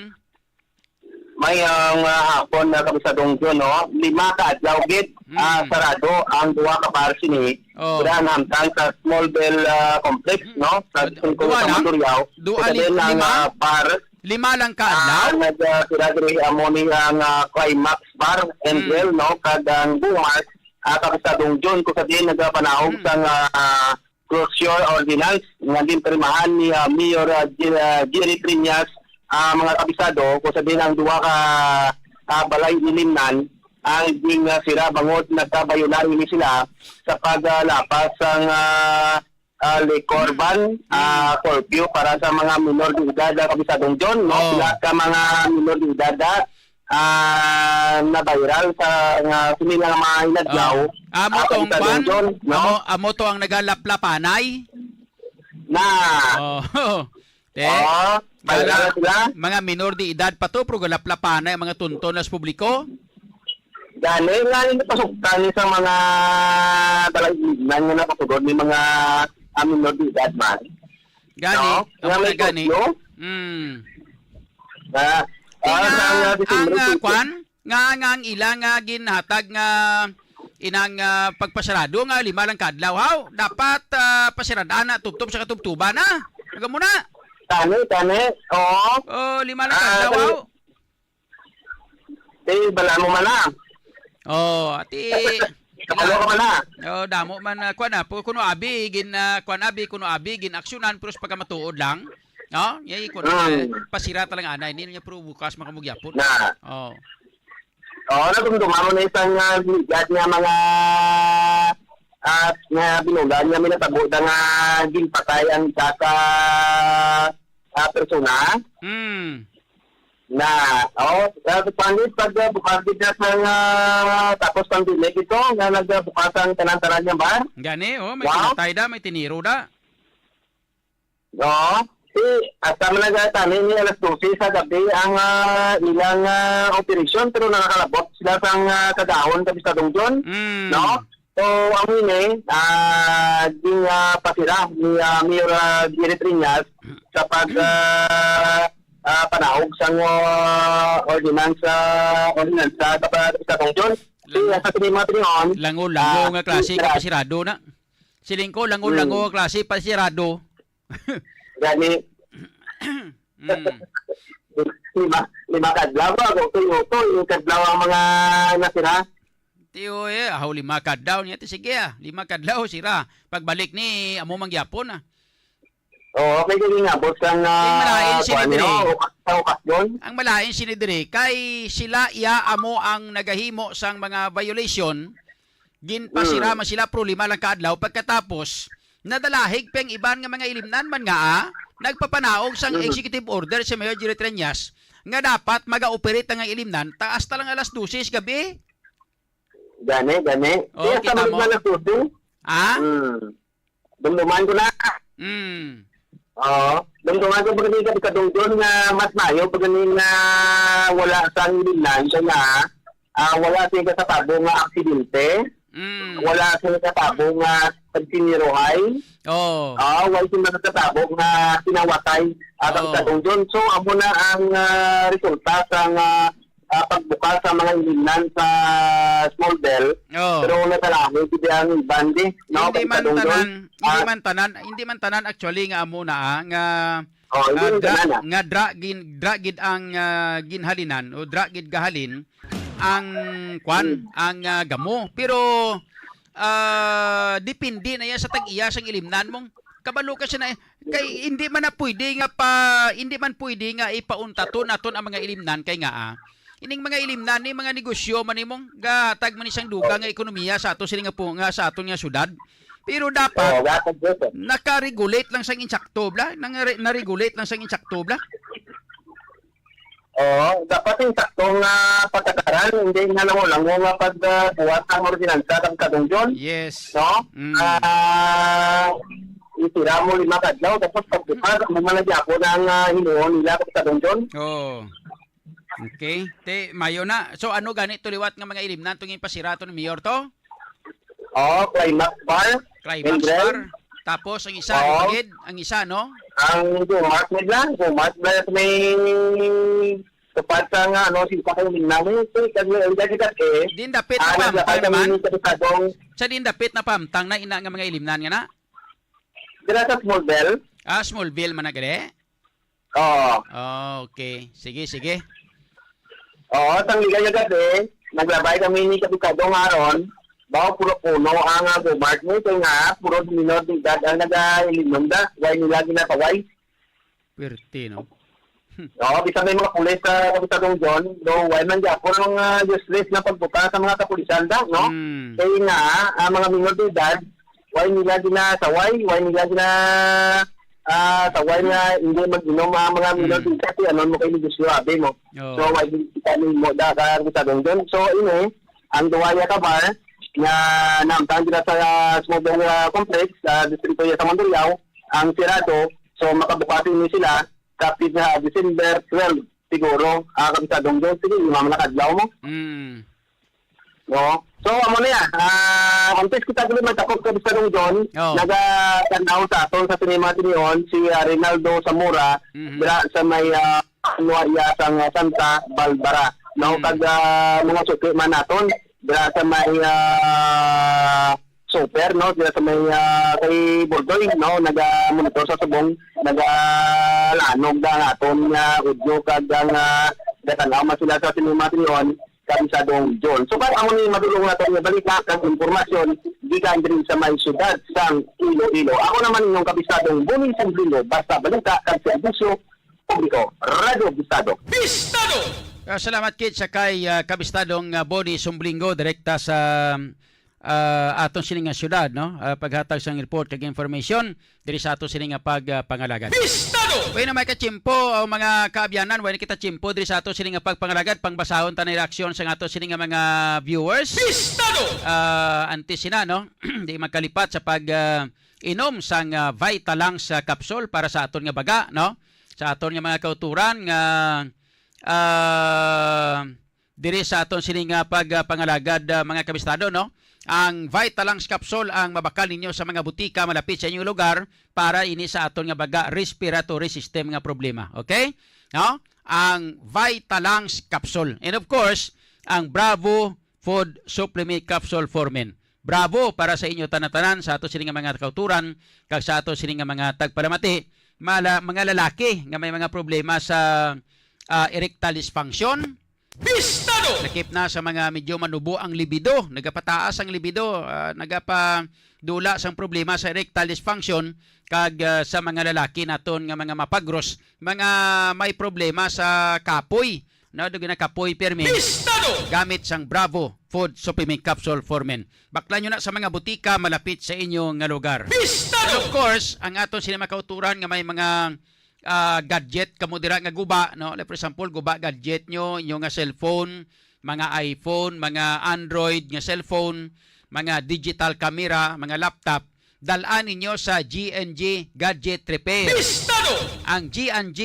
Maayong, ah, hapon, ah, Kabistadong John, no? Lima ka adlaw gid, Mm. ah, sarado ang duha ka bar sini. Oh. Dira hamtang sa Small Bell, ah, Complex, Mm. no? Sa Ad-, singko duha sa lang? Mandurriao. Duha Sa li-, din ang, lima? ah, bar Lima lang ka adlaw? Ah, nag, ah, sila diri, amo ni ang, ah, Climax Bar and Mm. Grill, no? Kag ang Bumart, ah, Kabistadong John, kung sa diin nagapanahog Mm. sang, ah, closure ordinance nga ginpirmahan ni, ah, Mayor, ah, G-, ah, Jerry Triñas, ah, mga kabistado, kung sa diin ang duha ka, ah, balay ilimnan ang ging, ah, sira bangod nagkabayulan ini sila sa paglapas sang, ah, ah, liquor ban, Mm. ah, curfew para sa mga minor de edad, ah, Kabistadong John, no? Oh. Pila ka mga minor de edad, ah, ah, na-viral sa, nga sini nga mga inadlaw, Oh. Amo ah, tong Kabistadong kwan? John, no? Amo, amo to ang nagalaplapanay? Na. Oh. Te, Oh, viral mga, sila? Mga minor de edad pa to, pero galaplapanay ang mga tunton na sa publiko? Gani, nga yung pasuktan sa mga balay nga napasugod, may mga, ah, minor de edad man. Gani, No? amo Nga na may gani. Kutlo? Mm. Na, Ti ah, nga, sa, ah, ang, December ah, twenty. Kwan, nga, nga ang ila nga ginhatag nga inang, ah, pagpasarado nga lima lang ka adlaw, haw? Dapat, ah, pasirad-an na tubtob sa katubtoban, ha? Taga mo na. Tani, tani. Oo. Oh, lima lang ka Ah, adlaw, tani. Aw. Ti, bala mo man na. Oh, ati, Kabalo ka man na. Oh, damo man, ah, kuwan na. Pu-, kuno abi, gin, ah, kuwan abi, kuno abi, gin aksyonan, pero sa pagkamatuod lang. No? Yay, kuno, Mm. eh, pasira talang anay. Hindi niya, pero bukas makamugyapon. Na. Oh. Oo, natumtuma mo na isang, ah, bigat nga mga, ah, nga binulan nga may natabo na nga ginpatay ang isa ka, ah, persona. Hmm. Na, oh, ah, pangit pag, ah, bukas gid na sa, ah, tapos pandemic ito, nga nagbukas ang tanan-tanan nga bar. Gani, oh, may Wow. pinatay da, may tiniro da. No? Si, hasta man nagkatani ni alas dose sa gabi ang, ah, ilang, ah, operasyon, pero nakakalabot sila sang, ah, kagahon sa Bistadong John, Mm. no? So, ang ini, ah, ging, ah, pasira ni, ah, Mayor, ah, Jerry Triñas sa pag, ah, ah, panaog sang, ah, ordinance, ah, ordinance sa, sa Bistadong John. Si, Lango. Sa sini mga tinion, Lango-lango ah, nga klase si ka pasirado na. Siling ko, lango-lango Mm. nga klase pasirado. Gani. Mm. Lima, lima ka adlaw ba? Kung tuyo to, yung kadlaw ang mga natira. Tiyo, eh, ahaw lima ka adlaw niya. Ti, sige, ah, lima ka adlaw, sira. Pagbalik ni, amo mangyapon, ah. Oo, okay, sige nga, boss, ang, Yung malain ah, sini kuwan, dire. No? Ukas-, sa ukas doon. Ang malain sini dire, kay sila iya amo ang nagahimo sang mga violation, ginpasira Mm. man sila, pero lima lang ka adlaw. Pagkatapos, nadalahig pa ang iban nga mga ilimnan man nga, ah, nagpapanaog sang Mm. executive order si Mayor Jerry Treñas nga dapat maga-operate ang ilimnan, taas ta lang alas dose sa gabi. Gani, gani. Oh, Kaya kita sa mo? Mga student, Ah? Hmm. Dumduman ko na. Mm. Oo. Dumduman ko pag ka Dungdon nga mas mayo pag nga wala sang bilan siya nga, ah, wala siya kasatabo nga aksidente. Mm. Wala siya kasatabo nga pagsiniruhay. Oh. Ah, wala siya kasatabo nga sinawatay, ah, sa Oh. Dungdon. So, amo na ang, ah, resulta sa nga ah, pagbuka sa mga ilimnan sa Small Bell, Oh. pero natalahon gid ang iban di, no? Hindi man Pagkadungdon, tanan, hindi ah, man tanan, hindi man tanan actually nga amo na, ah, nga, Oh, hindi ah, man dra-, tanan, ah. nga dra-, gin-, dra gid ang, ah, ginhalinan o dra gid gahalin ang kwan, Hmm. ang, ah, gamo. Pero, ah, depende na iya sa tag-iya sang ilimnan mong kabalo ka siya na, eh, kay hindi man na pwede nga pa, hindi man pwede nga ipauntaton naton ang mga ilimnan kay nga, ah, ining mga ilimnan ni mga negosyo man nimong gatag man isang dugang nga ekonomiya sa ato sila nga pu-, nga sa aton nga syudad. Pero dapat Oo, dapat, sir. naka-regulate lang sang insakto, bla? Nangare-, na-regulate lang sang insakto, bla? Oo, dapat yung saktong, ah, patakaran, hindi nga lango-lango nga pag, ah, buhat ang ordinansa kang Kadungjon, Yes. no? Mm. Ah, itira mo lima kadlaw, tapos pagbukas, amo man na gyapon ang, ah, himuon nila kang Kadungjon. Oo. Okay. Te, mayo na. So, ano gani to liwat nga mga ilimnan tong ipasira to ni Mayor to? Oh, Climax Bar. Climax Bar. Tapos ang isa, Oo. Ano gid? Ang isa, no? Ang Gumart nila, Gumart na may tupad sa nga, ano, si Pakay Minami. So, kasi ang dati kasi, Din dapit na ah, pahamtang naglakad kami naman? ni Kapisadong Sa din dapit na pahamtang na ina nga mga ilimnan nga na? Dira sa Smallville. Ah, Smallville man na gali? Oo. Oh, okay. Sige, sige. Oo, sang ligay nga gabi, naglabay kami ni Kapitado nga Aaron, bawo puro puno ang, ah, Gumart mo, kay nga, puro minor de edad ang nagailimnon da, way nila ginapaway. Pwerte, no? Oo, bisan may mga pulis sa Kapitadong John, do, way man gyapon ang, ah, useless na pagbuta sa mga kapulisan da, no? Hmm. Kay nga, ang mga minor de edad, way nila ginasaway, way nila gina, ah, saway nga hindi mag-inom ang mga minor Mm. de edad, kay anon mo kay negosyo, abi mo. Oo. So, way kita ni mo da ka sa Dongdon. So, ini, ang duwa ya ka bar nga naamtang dira sa Smobong, ah, Complex, sa distrito ya sa Mandurriao, ang sirado. So, makabukas ini sila sa pit-, sa December twelve, siguro, ah, kami sa Dongdon. Sige, lima man na kadlaw mo. Mm. No? So, amo na yan. Ah, antes kita dili magtapos sa Bistadong John, Oh. naga-tanaw sa aton sa sinema tinion si, ah, Rinaldo Zamora, Mhm. dira sa may, ah, Nuaya sa, ah, Santa Barbara. No? Mhm. Kag, ah, mga suki man naton, dira sa may, ah, super, no, sila sa may, ah, kay Bordoy, no, naga-monitor sa subong, nagalanog na ang aton nga audio kag ang, ah, gatan-aw man sila sa sining mga tinion, Kabisadong John. So, para amo ni madulong naton nga balita kag impormasyon gikan diri sa may siyudad sang Iloilo. Ako naman inyong Kabisadong Boni Samblingo, basta balita kag serbisyo publiko, Radyo Bistado. Bistado! Ah, salamat, Kit, sa kay, ah, Kabistadong, ah, Boni Sumblingo, direkta sa, ah, aton sini nga syudad, no? Ah, paghatag sang report kag information diri sa ato sini nga pag, ah, pangalagad. Bistado! Way na may kachimpo, o mga kaabyanan, way na kita chimpo diri sa ato sini nga pagpangalagad, pangbasahon ta na reaksyon sa ato sini nga mga viewers. Bistado! Ah, antes sina, no? Di magkalipat sa pag, ah, inom sang, ah, Vitalungs, ah, capsule para sa aton nga baga, no? Sa aton nga mga kauturan nga, ah, diri sa aton sini nga pag, ah, pangalagad, ah, mga kabistado, no? Ang Vitalungs capsule ang mabakal ninyo sa mga butika malapit sa inyong lugar para ini sa aton nga baga respiratory system nga problema. Okay? No? Ang Vitalungs capsule. And of course, ang Bravo Food Supplement Capsule for Men. Bravo para sa inyo tanan-tanan, sa ato sini nga mga kauturan kag sa ato sini nga mga tagpalamati, mala, mga lalaki nga may mga problema sa, ah, erectile dysfunction. Bistado! Lakip na sa mga medyo manubo ang libido, nagapataas ang libido, ah, nagapadula sang problema sa erectile dysfunction, kag, ah, sa mga lalaki naton nga mga mapagros, mga may problema sa kapoy, no, dugi na kapoy pirmi. Bistado! Gamit sang Bravo Food Supplement Capsule for Men. Baklan nyo na sa mga butika malapit sa inyo nga lugar. Bistado! And of course, ang aton sini mga kauturan nga may mga, ah, gadget kamo dira nga guba, no? Like, for example, guba gadget nyo, inyo nga cellphone, mga iPhone, mga Android nga cellphone, mga digital camera, mga laptop, dal-an ninyo sa G N G Gadget Repair. Bistado! Ang G N G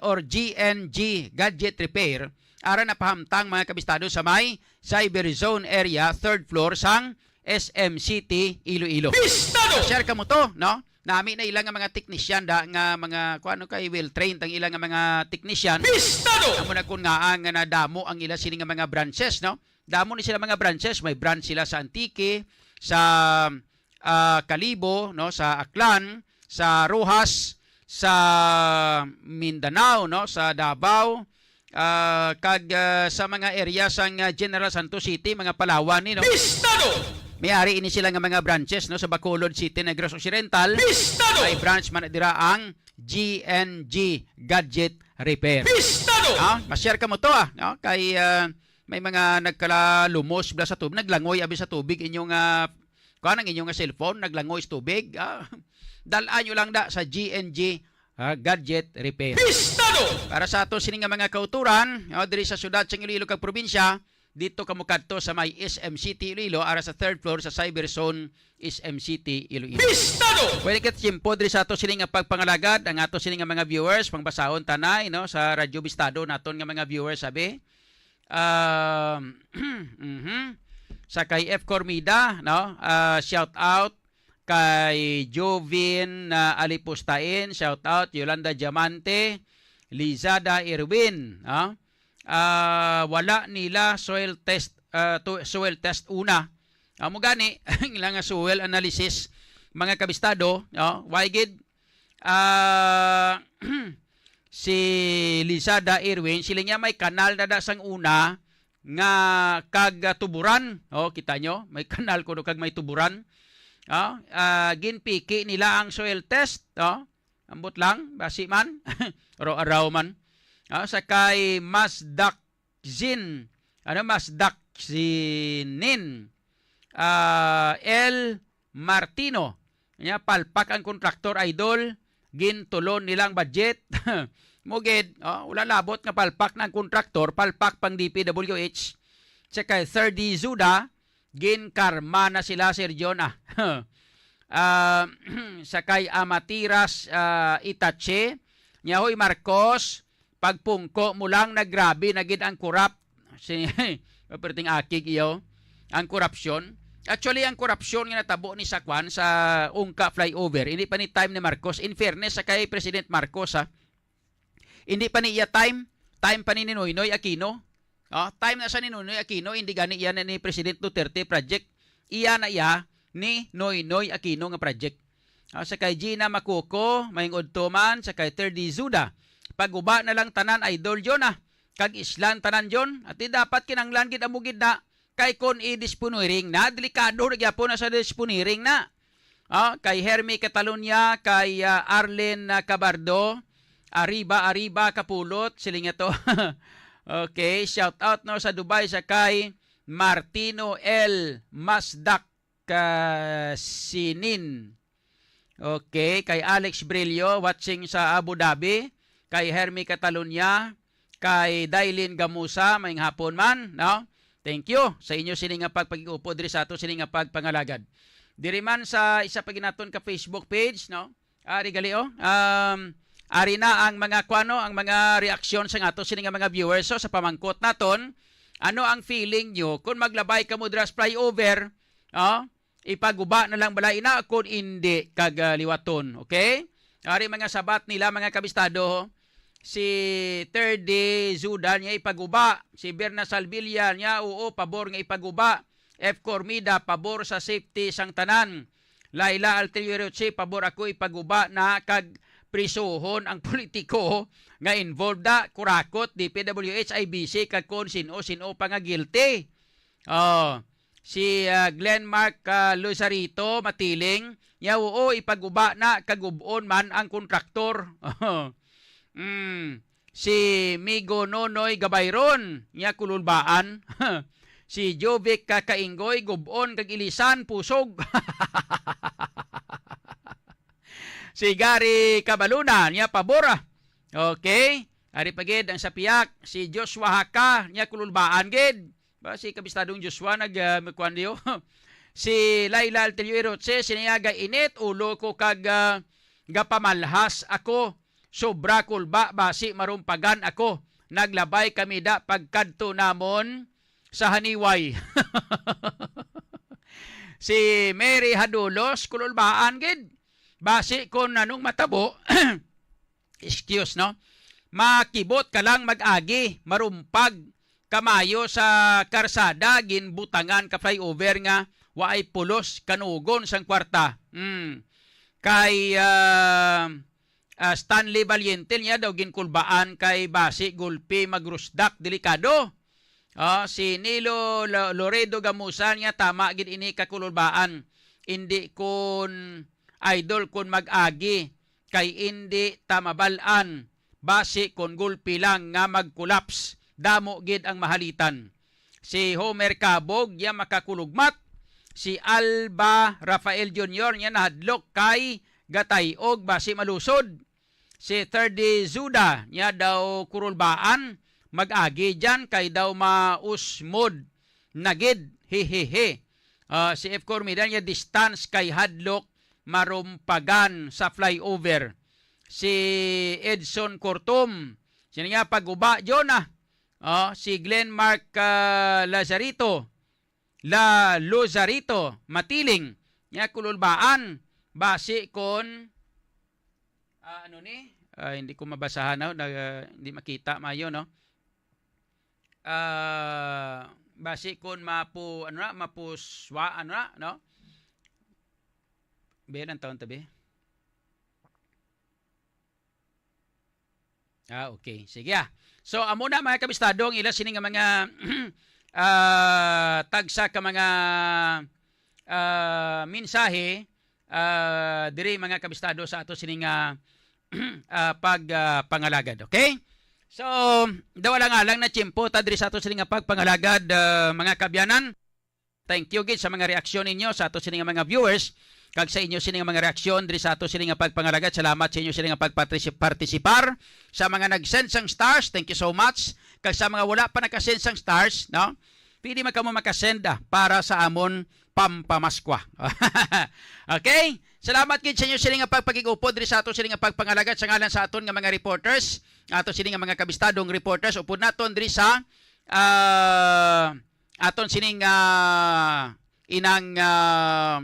or G N G Gadget Repair, ara napahamtang, mga kabistado, sa may Cyber Zone Area, third floor sang S M City, Iloilo. Bistado! Share kamo to, no? Nami na ila nga mga technician da, nga mga, kuan, no, kay well trained ang ila nga mga technician. Bistado! Amo na kun ngaa nga nadamo ang ila sini nga mga branches, no? Damo ni sila mga branches. May branch sila sa Antique, sa, ah, Kalibo, no, sa Aklan, sa Roxas, sa Mindanao, no, sa Davao, ah, kag, ah, sa mga area sang, ah, General Santos City, mga Palawan ni, no? Bistado! May ari ini sila nga mga branches, no, sa Bacolod City, Negros Occidental. Bistado! May branch man dira ang G N G Gadget Repair. Bistado! Ah, ma-share kamo to, ah, no? Kay, ah, may mga nagkalalumos bala sa tubig, naglangoy abi sa tubig inyong, ah, kuan, ang inyong nga cellphone, naglangoy sa tubig. Ah, dal-an nyo lang da sa G N G, ah, Gadget Repair. Bistado! Para sa ato sini nga mga kauturan, oh, diri sa siyudad sa Iloilo kag probinsya, dito kamo kadto sa may S M City Iloilo, ara sa third floor sa Cyber Zone, S M City Iloilo. Bistado! Pwede kita tiyempo diri sa ato sini nga pagpangalagad, ang ato sini nga mga viewers, pangbasahon tanay, no, sa Radyo Bistado naton nga mga viewers, sabi. Um, mhm. Sa kay F Cormida, no? Ah, shout out kay Jovin, ah, Alipustain, shout out, Yolanda Diamante, Lizada Irwin, no? Ah, wala nila soil test, ah, to, soil test una. Amo gani ang ila nga soil analysis, mga kabistado, no? Why gid? Ah, si Lizada Irwin, sila niya may kanal na da sang una nga kag, ah, tuburan. Oh, kita nyo, may kanal kuno kag may tuburan. Oh, ah, ginpiki nila ang soil test. Oh, ambot lang, basi man. Araw-araw man. Oh, sa kay Masdak Zin, ano, Masdak Zinin, ah, L Martino. Nya, palpak ang kontraktor, idol. Gintulon nilang budget. Mugid, oh, wala labot nga palpak na ang kontraktor, palpak pang D P W H. Tsaka third D Zuda, ginkarma na sila, Sir John, ah. Ah, sa kay Amatiras, ah, Itache, nya, "Hoy, Marcos, pagpungko mo lang, nagrabi na gid ang korap." Si, perting akig iyo, ang korupsyon. Actually, ang korupsyon nga natabo ni sa kwan, sa Ungka flyover, hindi pa ni time ni Marcos. In fairness sa kay President Marcos, ha, hindi pa ni iya time, time pa ni, ni Noynoy Aquino. Oh, time na sa ni Noynoy Aquino, hindi gani iya na ni President Duterte project. Iya na iya, ni Noynoy Aquino nga project. Ah, sa kay Gina Macuco, maayong udto man, sa kay Terdy Zuda. Paguba na lang tanan, Idol John, ah. Kag islan tanan, John. At di dapat kinahanglan gid amo gid na. Kay kon i-disponoring na, delikado na gyapon na sa disponoring na. Ah, kay Hermie Catalonia, kay, ah, Arlene, ah, Cabardo, arriba, arriba, kapulot, siling nga to. Okay, shout out, no, sa Dubai, sa kay Martino L Masdak Kasinin. Okay, kay Alex Brillo, watching sa Abu Dhabi, kay Hermie Catalonia, kay Dailin Gamusa, maayong hapon man, no? Thank you sa inyo sini nga pagpakig-upod diri sa ato sini nga pagpangalagad. Diri man sa isa pa gid naton ka Facebook page, no? Ari gali, oh. Um, ari na ang mga kuano, ang mga reaksyon sa ato sini nga mga viewers. So, sa pamangkot naton, ano ang feeling nyo kung maglabay kamo dira sa flyover, oh? Ipaguba na lang bala ina kung indi kag, ah, liwaton, okay? Ari mga sabat nila, mga kabistado, si Third Day Zuda niya ipaguba, si Berna Salvilla niya, oo, pabor nga ipaguba, F Cormida, pabor sa safety sang tanan, Laila Altelio Roche, pabor ako, ipaguba na kag prisuhon ang politiko nga involved da, kurakot, D P W H, I B C, kag kon sin-o, sin-o pa nga guilty. Oh, si, ah, Glenn Mark, ah, Luzarito, Matiling, niya, oo, ipaguba na, kagub-on man ang kontraktor. Mm. Si Migo Nonoy Gabayron, niya, Kululbaan. Si Jovic Kakainggoy, gub-on kag ilisan, pusog. Si Gary Cabaluna, niya, pabor, ah. Okay. Ari pa gid ang sa piyak, si Joshua Haka, niya, Kululbaan gid. Ba, si Kabistadong Joshua nag, ah, kuwan diyo. Si Laila Altelio Iroche, siniyaga init, ulo ko kag, ah, gapamalhas ako. Sobra kulba, basi marumpagan ako. Naglabay kami da pagkadto namon sa Haniway. Si Mary Hadulos, Kululbaan gid. Basi kung anong matabo, excuse, no? Makibot ka lang mag-agi, marumpag kamayo sa karsada, ginbutangan ka flyover nga waay pulos, kanugon sang kwarta. Mm. Kay, ah, ah, Stanley Valiente niya daw ginkulbaan kay basi gulpi magrusdak, delikado. Ah, si Nilo Lo-, Loredo Gamusa niya, tama gid ini ka Kululbaan. Indi kun idol kun mag-agi kay indi ta mabal-an, basi kon gulpi lang nga mag-collapse, damo gid ang mahalitan. Si Homer Cabog, ya makakulugmat. Si Alba Rafael Junior niya nahadlok kay gatay-og basi malusod. Si Third Day Zuda niya daw Kurulbaan, mag-agi diyan kay daw mausmod na gid. Hehehe. Ah, si F Cormida niya distance kay hadlok marumpagan sa flyover. Si Edson Cortum, sino niya, paguba, John, ah. Ah, si Glenn Mark, ah, Lazarito, La Luzarito, Matiling, niya Kululbaan, basi kon, ah, ano ni? Ah, hindi ko mabasahan, no? Nag-, ah, hindi makita mayo, no? Ah, basi kon mapu-, ano na, mapuswa, ano na, no? Be, ilang taon to, be? Ah, okay. Sige, ah. So, amo na, mga kabistado, ang ila sini nga mga, ah, tagsa ka mga, ah, mensahe, ah, diri, mga kabistado, sa ato sini nga, ah, pag, ah, pangalagad. Okay? So, daw lang alang na tiyempo ta diri sa ato sini nga pagpangalagad, ah, mga kabyanan. Thank you gid sa mga reaksyon ninyo, sa ato sini nga mga viewers, kag sa inyo sini nga mga reaksyon diri sa ato sini nga pagpangalagad. Salamat sa inyo sini nga pagpartisi-, partisipar. Sa mga nag-send sang stars, thank you so much. Kag sa mga wala pa naka-send sang stars, no? Pwede man kamo maka-send, ah, para sa amon pampamaskwa. Okay? Salamat gid sa inyo sini nga pagpakig-upod diri sa ato sini nga pagpangalagad sa ngalan sa aton nga mga reporters, ato sini nga mga kabistadong reporters, upod naton diri sa, ah, aton sining, ah, inang, ah,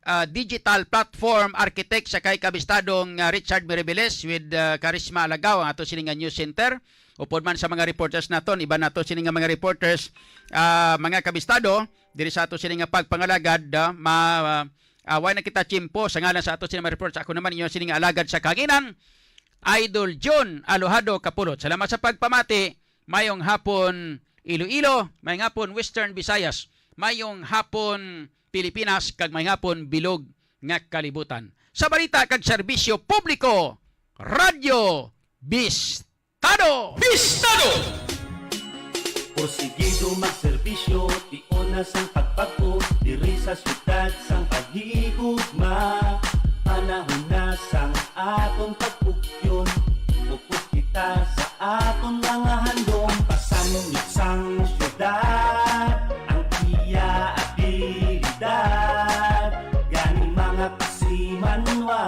ah, digital platform architect sa kay kabistadong, ah, Richard Miribiles with, ah, Karisma Alagaw, ang ato sini nga news center. Upod man sa mga reporters naton, iban nato sini nga mga reporters, ah, mga kabistado, diri sa ato sini nga pagpangalagad, ah, ma-, ah, way na kita tiyempo sa ngalan sa ato sini nga mga reporters. Ako naman inyo sini nga alagad sa kahanginan, Idol John Alojado Kapulot. Salamat sa pagpamati. Mayong hapon, Iloilo. Mayong hapon, Western Visayas. Mayong hapon, Pilipinas. Kag mayong hapon, bilog nga kalibutan. Sa balita kag serbisyo publiko, Radyo Bistado. Bistado! Porsigido magserbisyo, tion na sang pagpag-o, diri sa syudad sang paghigugma. Panahon na sang aton pagpugyon, upos kita sa aton mga handom. Pasangyot sang syudad ang iya abilidad, gani mga kasimanwa.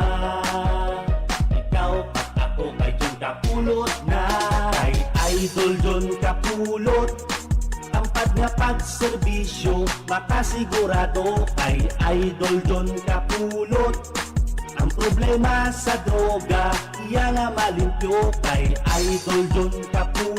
Ikaw kag ako kay John Kapulot na. Kay Idol John Kapulot, tampad nga pagserbisyo, makasigurado. Kay Idol John Kapulot, ang problema sa droga, iya nga malimpyo. Kay Idol John Kapulot.